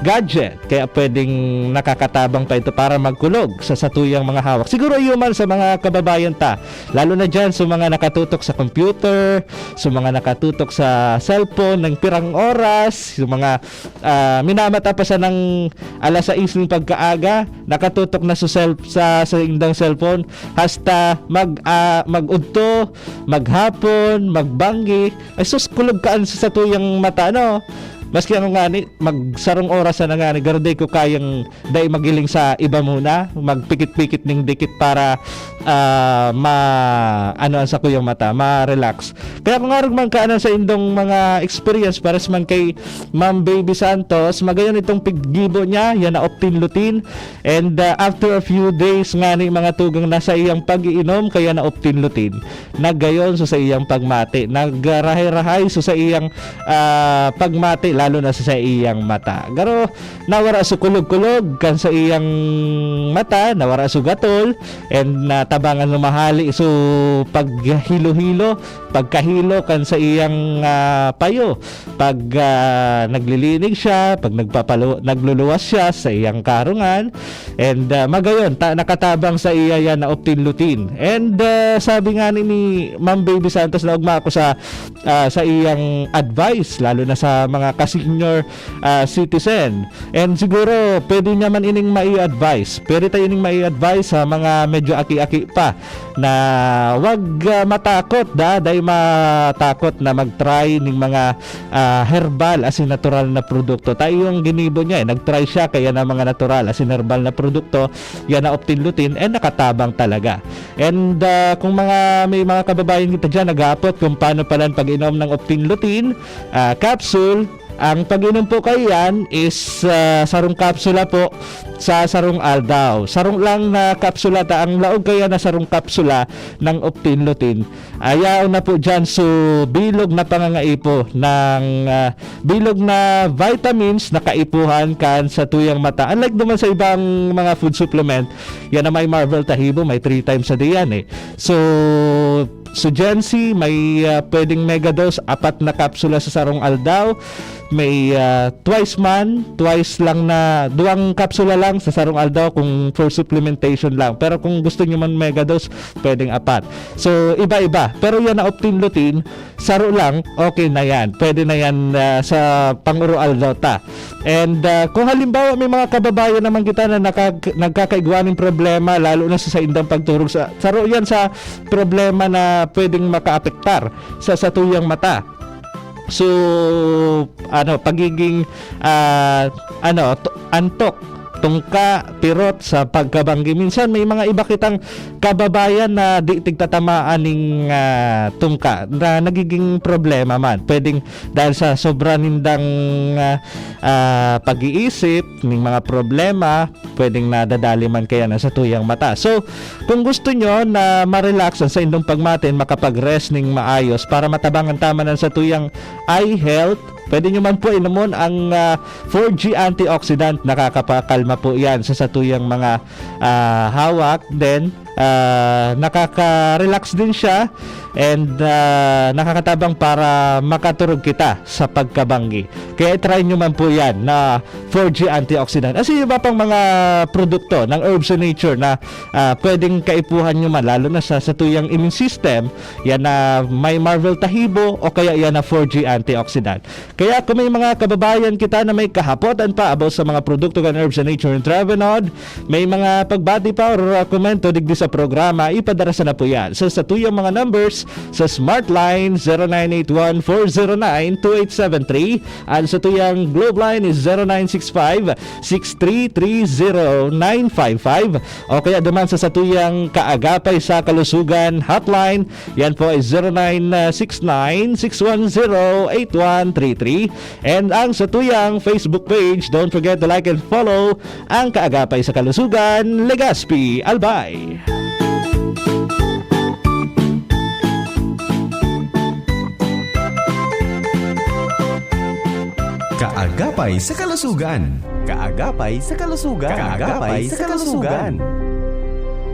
gadget. Kaya pwedeng nakakatabang pa ito para magkulog sa satuyang mga hawak. Siguro iyo man sa mga kababayan ta, lalo na diyan sa mga nakatutok sa computer, sa mga nakatutok sa cellphone ng pirang oras, yung mga, ah, minamata pa sa ng alas sais ng pagkaaga, nakatutok na sa cell-, sa, sa indang cellphone, hasta mag, ah, mag-udto, maghapon, magbanggi. Ay sus, kulog kaan sa satuyang mata, no? Maski ako ngani, magsarong oras na ngani, garo di ko kayang dai magiling sa iba muna, magpikit-pikit ning dikit para, ah, ma-, ano ang sakuyang mata, ma-relax. Kaya kung arog man kaanan sa indong mga experience, pares man kay Ma'am Baby Santos, magayon itong piggibo niya, yan na Optin Lutein. And, ah, after a few days ngani, mga tugang, na sa iyang pag-iinom, kaya na Optin Lutein, naggayon sa, sa iyang pagmati, nagrahay-rahay sa, sa iyang, ah, pagmati, lalo na sa, sa iyang mata. Garo, nawara so kulog-kulog kan sa iyang mata, nawara so gatol, and natabangan lumahali so paghilo-hilo, pagkahilo kan sa iyang, ah, payo. Pag, ah, naglilinig siya, pag nagpapalo-, nagluluwas siya sa iyang karungan, and, ah, magayon, ta-, nakatabang sa iya yan na Optin Lutein. And, ah, sabi nga ni, ni Ma'am Baby Santos, naugma ako sa, ah, sa iyang advice, lalo na sa mga ka-senior, ah, citizen. And siguro, pwede niya man ining mai-advise. Pwede tayo ining mai-advise sa mga medyo aki-aki pa na wag, ah, matakot, da, dai matakot na mag-try ning mga, ah, herbal asin natural na produkto. Tayo yung ginibo niya, eh. Nag-try siya, kaya na mga natural asin herbal na produkto, yan na Optin Lutein, eh, nakatabang talaga. And, ah, kung mga, may mga kababayan kita dyan, nag-aapot kung paano palan pag-inom ng Optin Lutein, ah, capsule, ang pag-inom po kayan is, ah, sarong kapsula po sa sarong aldaw. Sarong lang na kapsula ta, ang laog kaya na sarong kapsula ng Optin Lutein. Ayaw na po dyan, so bilog na pangangaipo ng, ah, bilog na vitamins na kaipuhan kan sa tuyang mata. Unlike naman sa ibang mga food supplement, yan na may Marvel Tahibo, may three times a day yan eh. So, so Gen Z, may, ah, pwedeng mega dose, apat na kapsula sa sarong aldaw. May, ah, twice man, twice lang na, duwang kapsula lang sa sarong aldaw kung for supplementation lang. Pero kung gusto nyo man mega dose, pwedeng apat. So, iba-iba. Pero yan na Optin Lutein, saro lang, okay na yan. Pwede na yan, ah, sa pang-uro aldaw ta. And, ah, kung halimbawa may mga kababayan naman kita na nakag-, nagkakaigwa ning problema, lalo na sa saindang pagturog sa, saro yan sa problema na pwedeng makaapektar sa satuyang mata. So, ano, pagiging, ah, ano, to-, antok, tungka, pirot sa pagkabanggi. Minsan may mga iba kitang kababayan na di tigtatamaan ning, ah, tungka na nagiging problema man. Pwedeng dahil sa sobra nindang, ah, ah, pag-iisip, ning mga problema, pwedeng nadadali man kaya na sa tuyang mata. So, kung gusto nyo na ma-relax ang saindong pagmatin, makapag-rest ning maayos para matabangan tama na sa tuyang eye health, pwede nyo man po inomon ang, ah, four G antioxidant. Nakakapakalma po yan sa satuyang mga, ah, hawak. Then, ah, nakaka-relax din siya and, ah, nakakatabang para makaturog kita sa pagkabanggi. Kaya i-try nyo man po yan na four G antioxidant. As in, iba pang mga produkto ng Herbs and Nature na, ah, pwedeng kaipuhan nyo man, lalo na sa, sa tuyang immune system, yan na may Marvel Tahibo o kaya yan na four G antioxidant. Kaya kung may mga kababayan kita na may kahapotan pa about sa mga produkto kan Herbs and Nature in Travenod, may mga pagbati pa or, ah, komento digdi sa programa, ipadara sana po yan. So, sa tuyang mga numbers, sa Smart Line, zero nine eight one four zero nine two eight seven three, and sa tuyang Globe Line is zero nine six five six three three zero nine five five, o kaya duman sa satuyang Kaagapay sa Kalusugan hotline, yan po ay zero nine six nine six one zero eight one three three. And ang satuyang Facebook page, don't forget to like and follow ang Kaagapay sa Kalusugan, Legazpi, Albay. Kaagapay sa Kalusugan. Kaagapay sa Kalusugan. Kaagapay sa Kalusugan.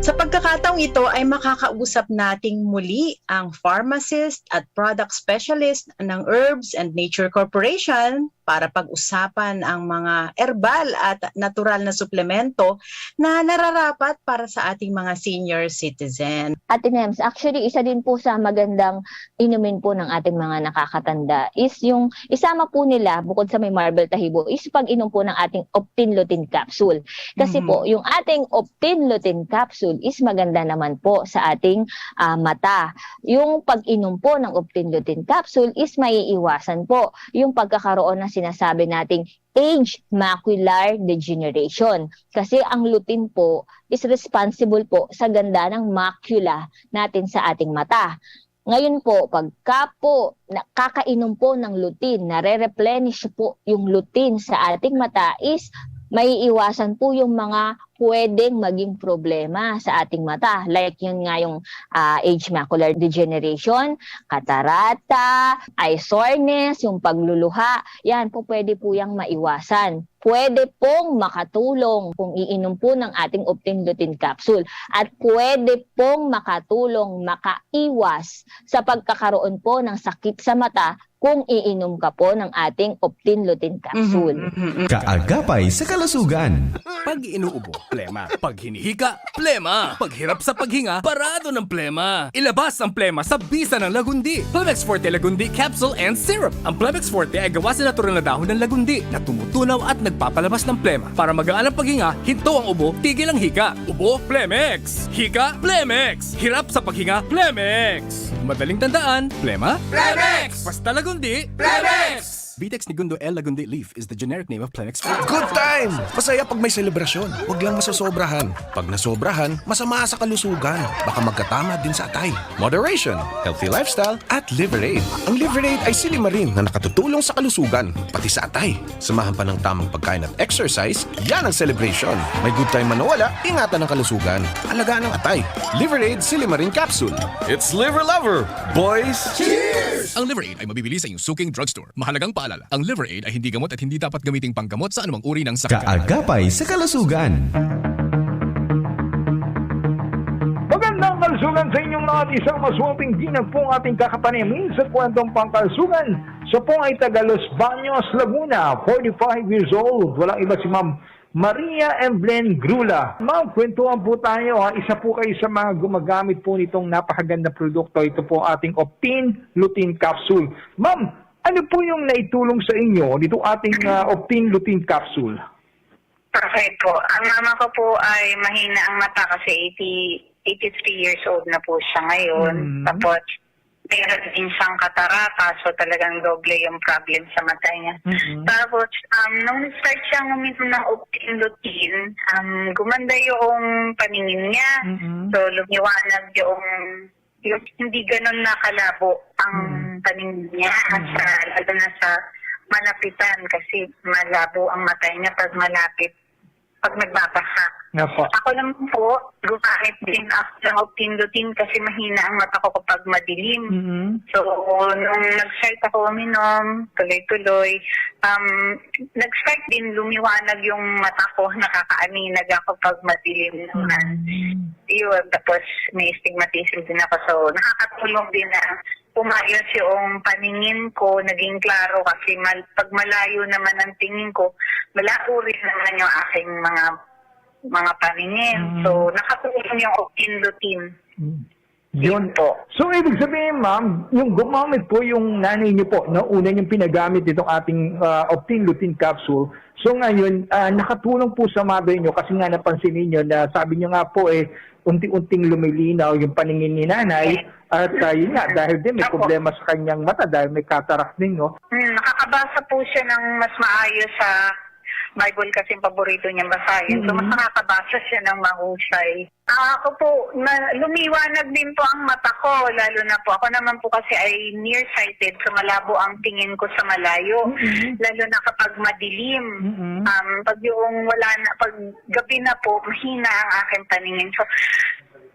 Sa pagkakataong ito ay makakausap nating muli ang pharmacist at product specialist ng Herbs and Nature Corporation para pag-usapan ang mga herbal at natural na suplemento na nararapat para sa ating mga senior citizen. Ate Nems, actually, isa din po sa magandang inumin po ng ating mga nakakatanda is yung isama po nila, bukod sa may Marvel Tahibo, is pag-inom po ng ating Optin Lutein capsule. Kasi Mhm. po, yung ating Optin Lutein capsule is maganda naman po sa ating, ah, mata. Yung pag-inom po ng Optin Lutein capsule is maiiwasan po yung pagkakaroon ng sinasabi nating age macular degeneration. Kasi ang lutein po is responsible po sa ganda ng macula natin sa ating mata. Ngayon po, pagka po nakakainom po ng lutein, nare-replenish po yung lutein sa ating mata, is maiiwasan po yung mga pwedeng maging problema sa ating mata. Like yun nga yung, ah, age macular degeneration, katarata, eye soreness, yung pagluluha. Yan po, pwede po yang maiwasan. Pwede pong makatulong kung iinom po ng ating Optin Lutein Capsule. At pwede pong makatulong makaiwas sa pagkakaroon po ng sakit sa mata kung iinom ka po ng ating Optin Lutein Capsule. Mhm, mhm, mhm. Kaagapay sa kalusugan. Pag inuubo, plema. Pag hinihika, plema. Pag hirap sa paghinga, parado ng plema. Ilabas ang plema sa bisa ng Lagundi. Plemex Forte Lagundi Capsule and Syrup. Ang Plemex Forte ay gawa sa natural na dahon ng lagundi na tumutunaw at nagpapalabas ng plema. Para magaan ang paghinga, hinto ang ubo, tigil ang hika. Ubo, Plemex. Hika, Plemex. Hirap sa paghinga, Plemex. Madaling tandaan, plema? Plemex! Basta Lagundi, Plemex! Vitex Negundo L. Lagundi leaf is the generic name of Plemex. Good time! Masaya pag may selebrasyon. Huwag lang masosobrahan. Pag nasobrahan, masama sa kalusugan. Baka magkatama din sa atay. Moderation, healthy lifestyle, at Liver Aid. Ang Liver Aid ay silimarin na nakatutulong sa kalusugan, pati sa atay. Samahan pa ng tamang pagkain at exercise, yan ang celebration. May good time man o wala, ingatan ang kalusugan. Alagaan ang atay. Liver Aid Silimarin Capsule. It's Liver Lover, boys! Cheers! Ang Liver Aid ay mabibili sa inyong suking drugstore. Mahalagang paalala, ang Liver Aid ay hindi gamot at hindi dapat gamiting panggamot sa anumang uri ng sakit. Kaagapay sa kalusugan. Magandang kalusugan sa inyong lahat. Isang maswelteng ginang po ang ating kakapanayamin sa kwentong pangkalusugan. Siya po ay taga Los Baños, Laguna, forty-five years old. Walang iba si Ma'am Maria Emblem Grula. Ma'am, kwentuhan po tayo, ha. Isa po kayo sa mga gumagamit po nitong napakaganda produkto. Ito po ating Optin Lutein Capsule. Ma'am, ano po yung naitulong sa inyo nitong ating, ah, Optin Lutein Capsule? Okay po. Ang mama ko po ay mahina ang mata kasi eighty, eighty-three years old na po siya ngayon. Mm. Tapos, meron din siyang katarata, so talagang doble yung problem sa mata niya. Mm-mm. Tapos, um, nung nag-start siyang uminom ng Optin Lutein, um, gumanda yung paningin niya. Mm-mm. So, lumiwanag yung, yung hindi ganun nakalabo ang Mm. paningin niya. At Mm. sa, lalo na sa malapitan kasi malabo ang mata niya pag malapit, pag nagbabasa. Nga po. Ako naman po, gumamit din ako ng Optin Lutein kasi mahina ang mata ko kapag madilim. Mm-mm. So, nung nag-start ako uminom, tuloy-tuloy, um, nag-start din lumiwanag yung mata ko, nakakaaninag ako pag madilim naman. Mm. Yun, tapos may astigmatism din ako. So, nakakatulong din na umayos yung paningin ko, naging klaro kasi mal- pag malayo naman ang tingin ko, malabo rin naman yung aking mga mga paningin. Mm. So, nakatulong yung Optin Lutein. Mm. Yun po. So, ibig sabihin, ma'am, yung gumamit po yung nanay niyo po, no, una yung pinagamit itong ating ah, Optin Lutein Capsule. So, ngayon, ah, nakatulong po sa mother niyo kasi nga napansin niyo na sabi niyo nga po, eh, unti-unting lumilinaw yung paningin ni nanay. Yes. At ah, yun nga, dahil din may Opo. problema sa kanyang mata, dahil may cataract din, no? Hmm, nakakabasa po siya ng mas maayos sa Bible kasi yung paborito niyang basahin. So, mas Mm. nakakabasa siya ng mahusay. Ah, ako po, na, lumiwanag din po ang mata ko, lalo na po. Ako naman po kasi ay nearsighted, so malabo ang tingin ko sa malayo. Mm-mm. Lalo na kapag madilim. Mm-mm. Um, pag yung wala na, pag gabi na po, mahina ang aking paningin. So,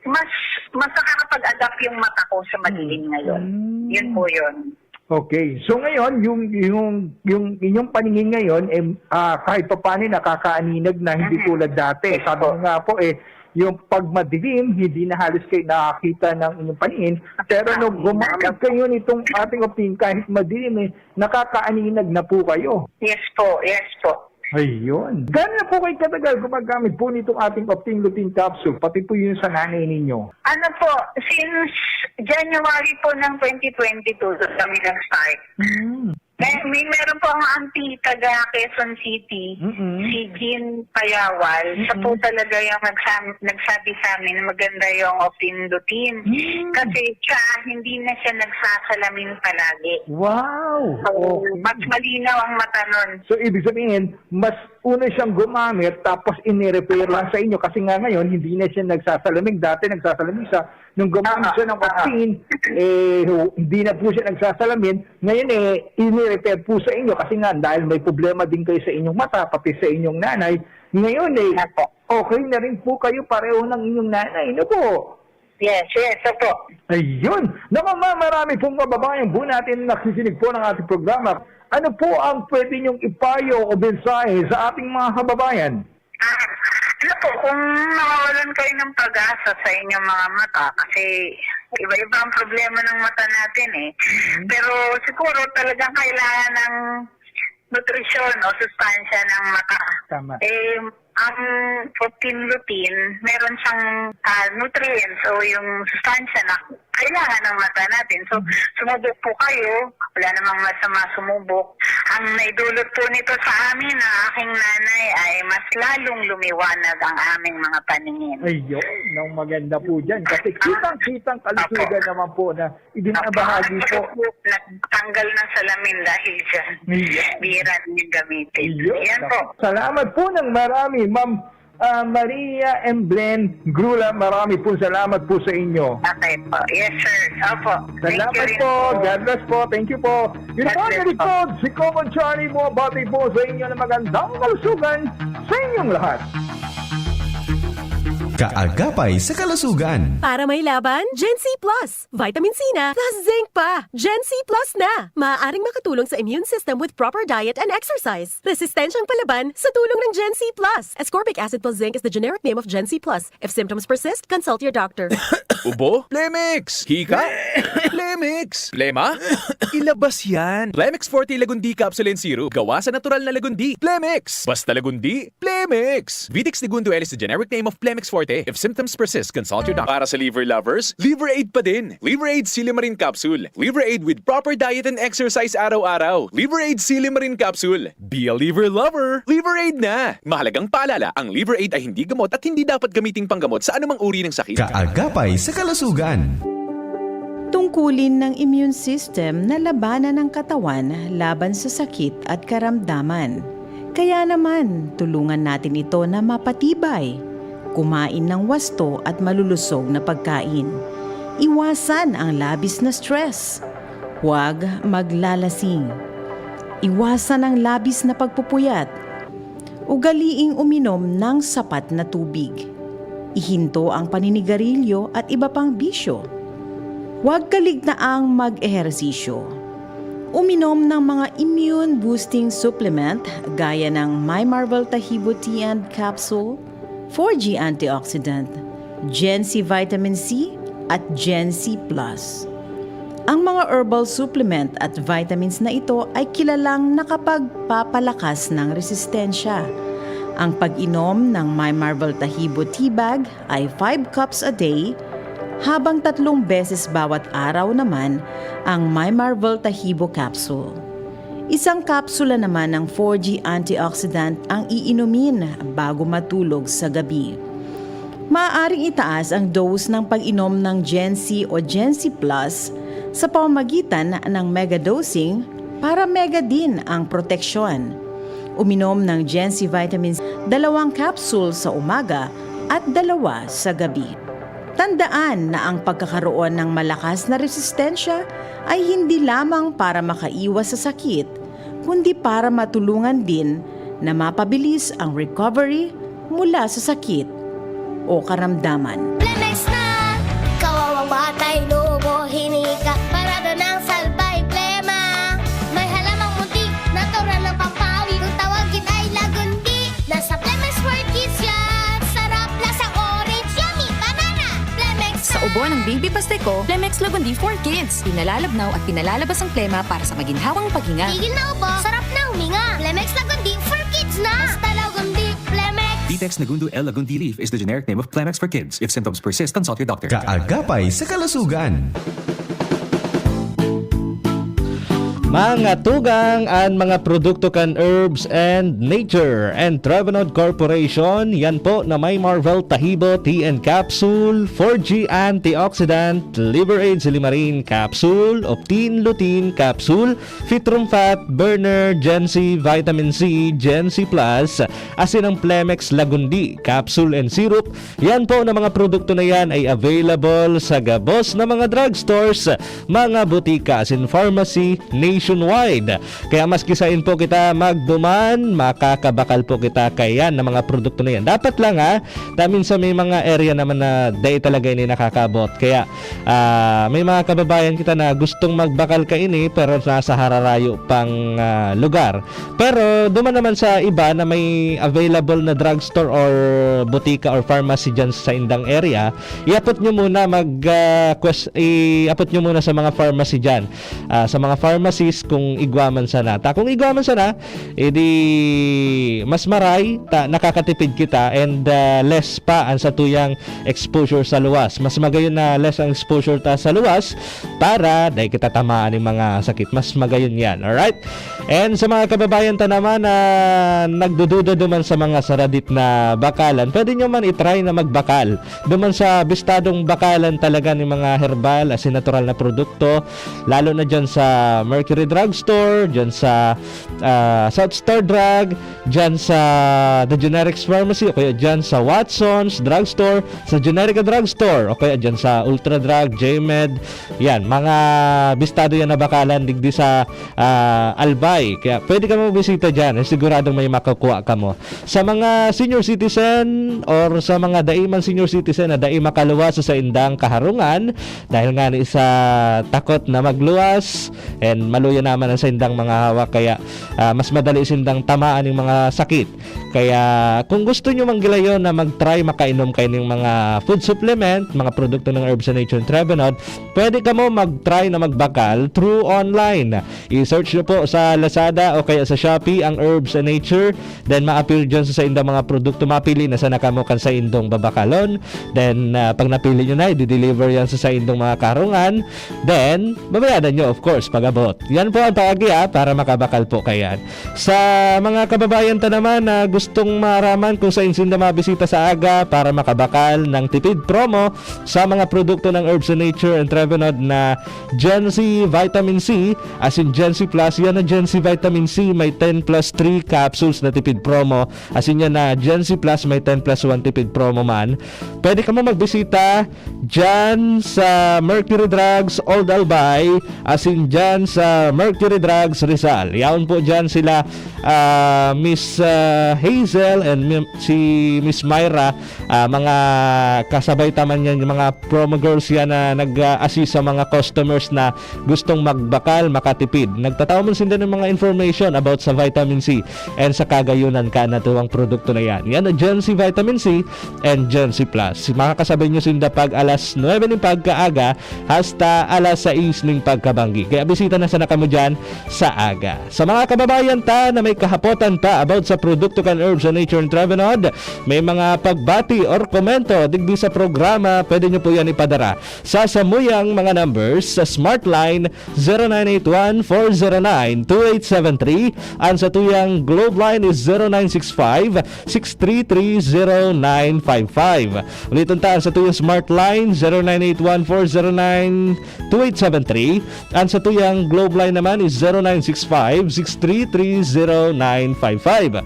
mas, mas nakakapag-adapt yung mata ko sa madilim ngayon. Mm. Yun po yun. Okay. So ngayon, yung yung yung inyong paningin ngayon eh ah, kahit papaano nakakaaninag na hindi Mhm. tulad dati. Yes Sabi po. mo nga po eh, yung pag madilim, hindi na halos kayo nakakita ng inyong paningin. Pero nung gumamit kayo nitong ating opting kahit madilim eh, nakakaaninag na po kayo. Yes po, yes po. Ayun. Gano'n na po kayo katagal gumagamit po nitong ating Optin Lutein Capsule, pati po yun sa nanay ninyo? Ano po, since January po ng twenty twenty-two, doon kami nag-start. Hmm. May, may meron po akong auntie taga Quezon City, Mm-mm. si Jean Payawal. Siya po Mm-mm. talaga yung nagsam-, nagsabi sa amin na maganda yung Optin Lutein. Mm. Kasi siya, hindi na siya nagsasalamin palagi. Wow! So, Okay. mas malinaw ang mata nun. So, ibig sabihin, mas una siyang gumamit, tapos inirefer lang sa inyo. Kasi nga ngayon, hindi na siya nagsasalamin. Dati nagsasalamin siya. Nung gumamit Aha, siya ng aha. Optin, eh, hindi na po siya nagsasalamin. Ngayon, eh, inirefer po sa inyo. Kasi nga, dahil may problema din kayo sa inyong mata, pati sa inyong nanay. Ngayon, eh, Apo. okay na rin po kayo pareho ng inyong nanay. Ano po? Yes, yes, opo. Ayun. Naku, ma'am, marami pong kababayan po natin nakikinig po ng ating programa. Ano po ang pwede niyong ipayo o mensahe sa ating mga kababayan? Ah, ano po, kung nawawalan kayo ng pag-asa sa inyong mga mata, kasi iba-iba ang problema ng mata natin eh. Mhm. Pero siguro talagang kailangan ng nutrisyon o sustansya ng mata. Tama. Eh, ang Optin Lutein, meron siyang, ah, nutrients o yung sustansya na kailangan ng mata natin. So, Mhm. sumubok po kayo, wala namang masama sumubok. Ang naidulot po nito sa amin na aking nanay ay mas lalong lumiwanag ang aming mga paningin. Ayun, nang maganda po dyan. Kasi kitang-kitang kalusugan Apo. naman po na ibinabahagi Apo, po. Ako po, nagtanggal ng salamin dahil dyan. Ayan. Bihira na yung gamitin. Ayun. Ayan po. Salamat po ng marami, Ma'am, ah, Maria Emblen Grula. Marami po salamat po sa inyo. Okay po. Yes, sir. Opo. Thank you Salamat rin po. po. God bless po. Thank you po. Yun God po, bless po. Lingkod, si Common Charlie mo. Bati po sa inyo ng magandang kalusugan sa inyong lahat. Kaagapay sa kalusugan. Para may laban, Gen C Plus. Vitamin C na, plus zinc pa. Gen C Plus na. Maaaring makatulong sa immune system with proper diet and exercise. Resistensyang palaban sa tulong ng Gen C Plus. Ascorbic acid plus zinc is the generic name of Gen C Plus. If symptoms persist, consult your doctor. Ubo? Plemex! Hika? Plemex! Plema? Ilabas yan! Plemex Forte Lagundi Capsule and Syrup. Gawa sa natural na lagundi. Plemex! Basta lagundi, Plemex! Vitex Negundo L is the generic name of Plemex Forte. If symptoms persist, consult your doctor. Para sa liver lovers, Liver Aid pa din. Liver Aid Silimarin Capsule. Liver Aid with proper diet and exercise araw-araw. Liver Aid Silimarin Capsule. Be a liver lover. Liver Aid na! Mahalagang paalala, ang Liver Aid ay hindi gamot at hindi dapat gamiting panggamot sa anumang uri ng sakit. Kaagapay sa kalusugan. Tungkulin ng immune system na labanan ang katawan laban sa sakit at karamdaman. Kaya naman, tulungan natin ito na mapatibay. Kumain ng wasto at malulusog na pagkain. Iwasan ang labis na stress. Huwag maglalasing. Iwasan ang labis na pagpupuyat. Ugaliing uminom ng sapat na tubig. Ihinto ang paninigarilyo at iba pang bisyo. Huwag kaligtaang mag-ehersisyo. Uminom ng mga immune-boosting supplement gaya ng Mymarvel Tahibo Tea and Capsule, four G Antioxidant, Gen C Vitamin C, at Gen C Plus. Ang mga herbal supplement at vitamins na ito ay kilalang nakapagpapalakas ng resistensya. Ang pag-inom ng Mymarvel Tahibo Tea Bag ay five cups a day, habang tatlong beses bawat araw naman ang Mymarvel Tahibo Capsule. Isang kapsula naman ng four G antioxidant ang iinumin bago matulog sa gabi. Maaaring itaas ang dose ng pag-inom ng Gen C o Gen C Plus sa pamamagitan ng mega dosing para mega din ang proteksyon. Uminom ng Gen C Vitamins, dalawang capsule sa umaga at dalawa sa gabi. Tandaan na ang pagkakaroon ng malakas na resistensya ay hindi lamang para makaiwas sa sakit, kundi para matulungan din na mapabilis ang recovery mula sa sakit o karamdaman. Plemex na! Kawawang batay, lobo, hinika, parada ng salbay, plema. May halamang munti, natural ng pampawi. Kung tawagin ay lagundi, nasa Plemex for Kids yan. Sarap, lasang orange, yummy, banana. Plemex Sa na! ubo ng Baby Pasteco, Plemex Lagundi for Kids. Pinalalabnaw at pinalalabas ang plema para sa maginhawang paghinga. Tigil na ubo, sarap na huminga. Plemex Lagundi for Kids na! Basta Lagundi, Plemex! Vitex Negundo L Lagundi Leaf is the generic name of Plemex for Kids. If symptoms persist, consult your doctor. Kaagapay sa kalusugan. Mga tugang, an mga produkto kan Herbs and Nature and Trevenod Corporation, yan po na may Marvel Tahibo Tea and Capsule, four G Antioxidant, Liver Aid Silimarin Capsule, Optin Lutein Capsule, Fitrum Fat Burner, Gen C Vitamin C, Gen C Plus, asin ang Plemex Lagundi Capsule and Syrup. Yan po na mga produkto na yan ay available sa gabos na mga drugstores, mga butika asin pharmacy nationwide. Kaya maski sain po kita magduman, makakabakal po kita kaiyan na mga produkto na yan. Dapat lang ha, na minsan may mga area naman na dai talaga ini nakakaabot. Kaya ah, may mga kababayan kita na gustong magbakal kaini pero nasa hararayo pang ah, lugar. Pero duman naman sa iba na may available na drugstore or butika or pharmacy dyan sa indang area, iapot nyo muna mag ah, quest, iapot nyo muna sa mga pharmacy dyan, ah, sa mga pharmacies kung igwa man sana. Ta kung igwa man sana, edi mas maray, ta nakakatipid kita and ah, less pa ang satuyang exposure sa luwas. Mas magayon na less ang exposure ta sa luwas para dai kita tamaan ning mga sakit. Mas magayon yan, alright? And sa mga kababayan ta naman na nagdududa duman sa mga saradit na bakalan, pwede nyo man i-try na magbakal duman sa bistadong bakalan talaga ni mga herbal asin natural na produkto, lalo na dyan sa Mercury Drugstore, dyan sa ah, South Star Drug, dyan sa The Generics Pharmacy, o kaya dyan sa Watson's Drugstore, sa Generica Drugstore, o kaya dyan sa Ultra Drug, J-Med. Yan, mga bistado yan na bakalan digdi sa ah, Albay. Kaya pwede ka mabisita dyan. Eh, siguradong may makukuha ka mo. Sa mga senior citizen or sa mga dai man senior citizen na dai makaluwas sa saindang kaharungan, dahil nga ni sa takot na magluwas, and maluya naman ang saindang mga hawak, kaya ah, mas madali sindang tamaan ning mga sakit. Kaya kung gusto nyo manggilayon na mag-try makainom kayo ng mga food supplement, mga produkto ng Herbs and Nature and Trevenod, pwede kamo mag-try na magbakal through online. I-search nyo po sa Lazada o kaya sa Shopee ang Herbs and Nature. Then, ma-appear dyan sa saindang mga produkto. Mapili na sana kamo kan saindong babakalon. Then, ah, pag napili nyo na, i-deliver yan sa saindong mga karungan. Then, babayadan nyo, of course, pag-abot. Yan po ang pag-agi, ah, para makabakal po kayan. Sa mga kababayan ta naman na gustong maaraman kung sain sinda mabisita sa aga para makabakal ng tipid promo sa mga produkto ng Herbs and Nature and Trevenod na Gen C Vitamin C, asin Gen C Plus, yan na Gen C Vitamin C, may ten plus three capsules na tipid promo. Asin yan na Gen C Plus, may ten plus one tipid promo man. Pwede ka mo magbisita dyan sa Mercury Drugs, Old Albay, asin dyan sa Mercury Drugs, Rizal. Yaon po dyan sila, ah, Miss, ah, Hazel and Mi- si Miss Myra, ah, mga kasabay ta man yan, yung mga promo girls yan na nag-assist sa mga customers na gustong magbakal, makatipid. Nagtatao man sinda ng mga information about sa vitamin C and sa kagayunan kan natuwang produkto na yan. Yan ang Gen C Vitamin C and Gen C Plus. Makakasabay nyo sinda pag alas nuebe ning pagkaaga hasta alas sais ning pagkabanggi. Kaya bisita na sana kamo dyan sa aga. Sa mga kababayan ta na may kahapotan pa about sa produkto kan Herbs and Nature and Trevenod, may mga pagbati or komento digdi sa programa, pwede nyo po yan ipadara sa samuyang mga numbers sa Smart Line, zero nine eight one four zero nine two eight seven three. Ang satuyang Globe Line is zero nine six five six three three zero nine five five. Uliton ta, ang satuyang Smart Line, zero nine eight one four zero nine two eight seven three. Ang satuyang Globe Line naman is zero nine six five six three three zero nine five five.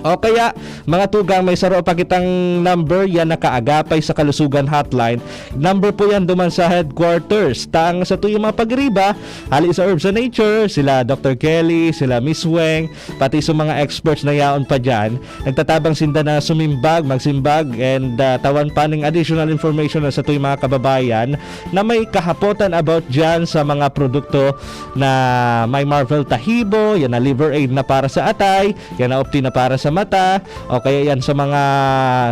O kaya, mga tugang, may saro pa kitang number, yan na Kaagapay sa Kalusugan Hotline. Number po yan duman sa headquarters. Ta ang satuyang mga pagiriba, hali sa Herbs and Nature, sila Doctor Kelly, sila Miss Weng, pati sa mga experts na yaon pa dyan, nagtatabang sinda na sumimbag, magsimbag, and ah, tawan pa ning additional information na satuyang mga kababayan na may kahapotan about dyan sa mga produkto na may Marvel Tahibo, yan na Liver Aid na para sa atay, yan na Opti na para sa mata, o kaya yan sa mga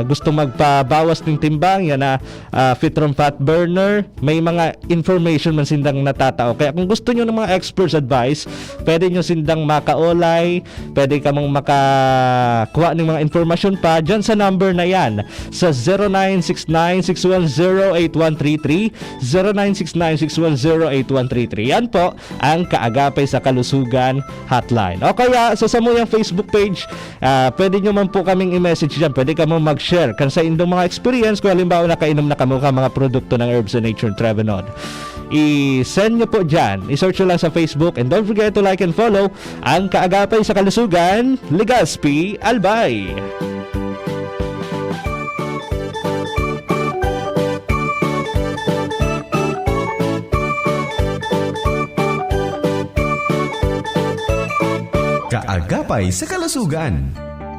gusto magpabawas ng timbang, yan na, ah, Fitron Fat Burner, may mga information man sindang natatao. Kaya kung gusto nyo ng mga experts advice, pwede nyo sindang makaolay, pwede kamong makakuha ng mga informasyon pa dyan sa number na yan, sa zero nine six nine six one zero eight one three three, zero nine six nine six one zero eight one three three. Yan po ang Kaagapay sa Kalusugan Hotline. O kaya sa samuyang Facebook page, ah, pwede nyo man po kaming i-message dyan. Pwede kamo mag-share kan sa indong mga experience kung halimbawa nakainom na kamo ka mga produkto ng Herbs and Nature Travenol. I-send nyo po dyan. I-search nyo lang sa Facebook. And don't forget to like and follow ang Kaagapay sa Kalusugan, Legazpi Albay. Kaagapay sa Kalusugan.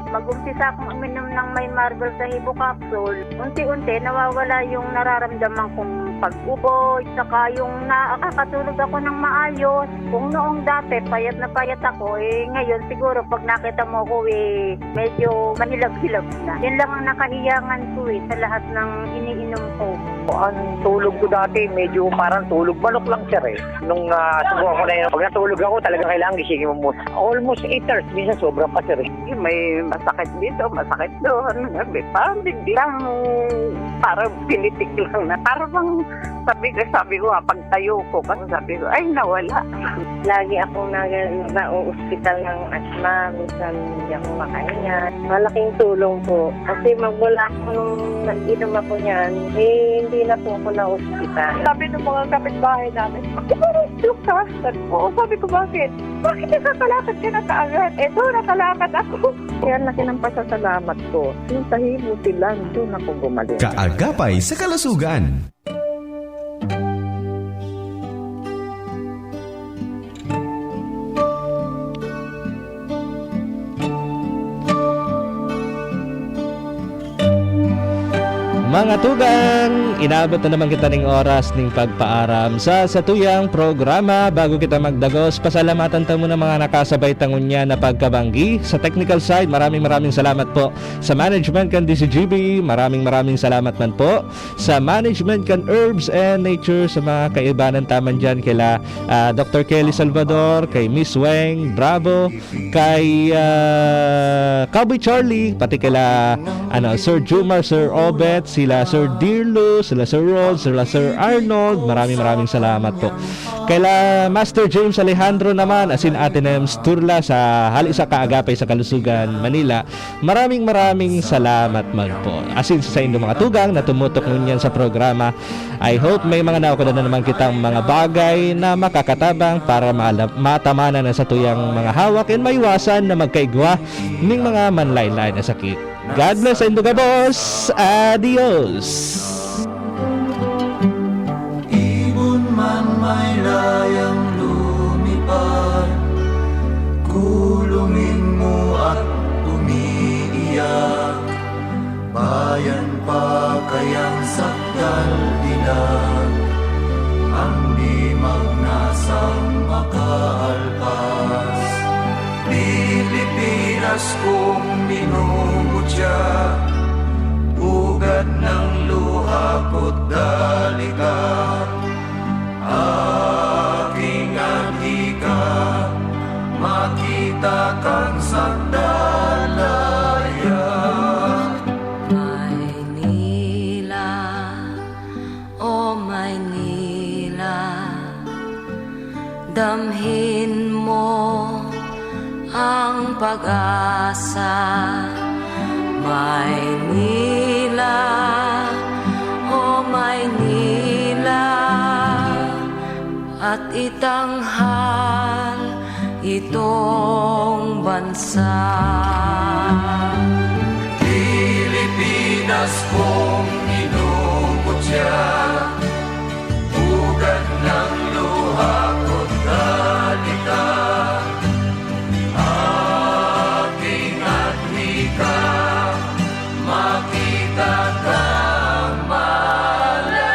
Mag-umpisa akong uminom ng may marble sa Hibocapsule. Unti-unti, nawawala yung nararamdaman kong pag-ubo. Saka yung nakakatulog ako ng maayos. Kung noong dati, payat na payat ako, eh, ngayon siguro pag nakita mo ako, eh, medyo mahilag-hilag na. Yan lang ang nakahiyangan ko, eh, sa lahat ng iniinom ko. Ang tulog ko dati, medyo parang tulog manok lang, sir, eh. Nung, ah, subukan ko na yun, pag natulog ako, talagang kailangan gisingin mo muna. Almost eight hours, minsan sobra pa, sir, eh. Yung may masakit dito, masakit doon. Sabi, parang biglang, parang pinitik lang na, parang bang, sabi ko, sabi ko nga, pagtayo ko, kasi sabi ko, "Ay, nawala." Lagi akong nag-, nauospital ng asma, minsan hindi ako makahinga. Malaking tulong po. Kasi magmula po nung nag-inom ako niyan, eh, hindi na po ako na-ospital. Sabi ng mga kapitbahay namin, "Di ba na-stroke ka?" Sabi ko, "Oo." Sabi ko, "Bakit?" "Bakit nakakalakad ka na kaagad?" Eto, nakalakad ako. Kaya laki ng pasasalamat ko. Yung tahimik lang, doon ako gumaling. Kaagapay sa Kalusugan. Mga tugang, inabot na naman kita ning oras ning pagpaaram sa satuyang programa. Bago kita magdagos, pasalamatan ta muna mga nakasabay ta ngunyan na pagkabanggi. Sa technical side, maraming, maraming salamat po. Sa management kan D C G B, maraming, maraming salamat man po. Sa management kan Herbs and Nature, sa mga kaibanan ta man dyan, kila, ah, Doctor Kelly Salvador, kay Miss Weng Bravo, kay, ah, Cowboy Charlie, pati kila, ano, Sir Jumar, Sir Obet, sila Sir Dirlo, sila Sir Rod, sila Sir Arnold. Maraming, maraming salamat po. Kila Master James Alejandro naman, asin Ate Nems Turla sa hali sa Kaagapay sa Kalusugan, Manila. Maraming, maraming salamat man po. Asin sa saindo mga tugang na tumutok ngunyan sa programa, I hope may mga nakukuha na naman kitang mga bagay na makakatabang para maala-, matamanan na sa tuyang mga hawak and maiwasan na magkaigwa ning mga manlaylay na sakit. God bless saindo gabos. Adios! Ibon man may layang lumipad, kulungin mo at umiiyak. Bayan pa kayang sakdal dilag, ang di magnasang makaalpas. Pilipinas kong minumutya, ugat ng luha ko't dalika. Aking adhika, makita kang sandalaya. Maynila, o Maynila, damhin mo ang pag-asa. Maynila, o Maynila, at itanghal itong bansa. Pilipinas kong minumutya, ugat ng luha ko't dalita, aking adhika, makita kang malaya.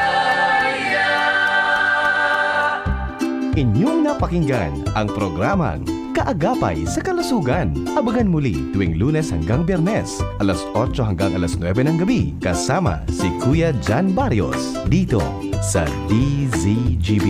Inyong napakinggan ang programang Kaagapay sa kalusugan. Abangan muli tuwing Lunes hanggang Biyernes, alas otso hanggang alas nuebe ng gabi, kasama si Kuya Jan Barrios, dito sa D Z G B.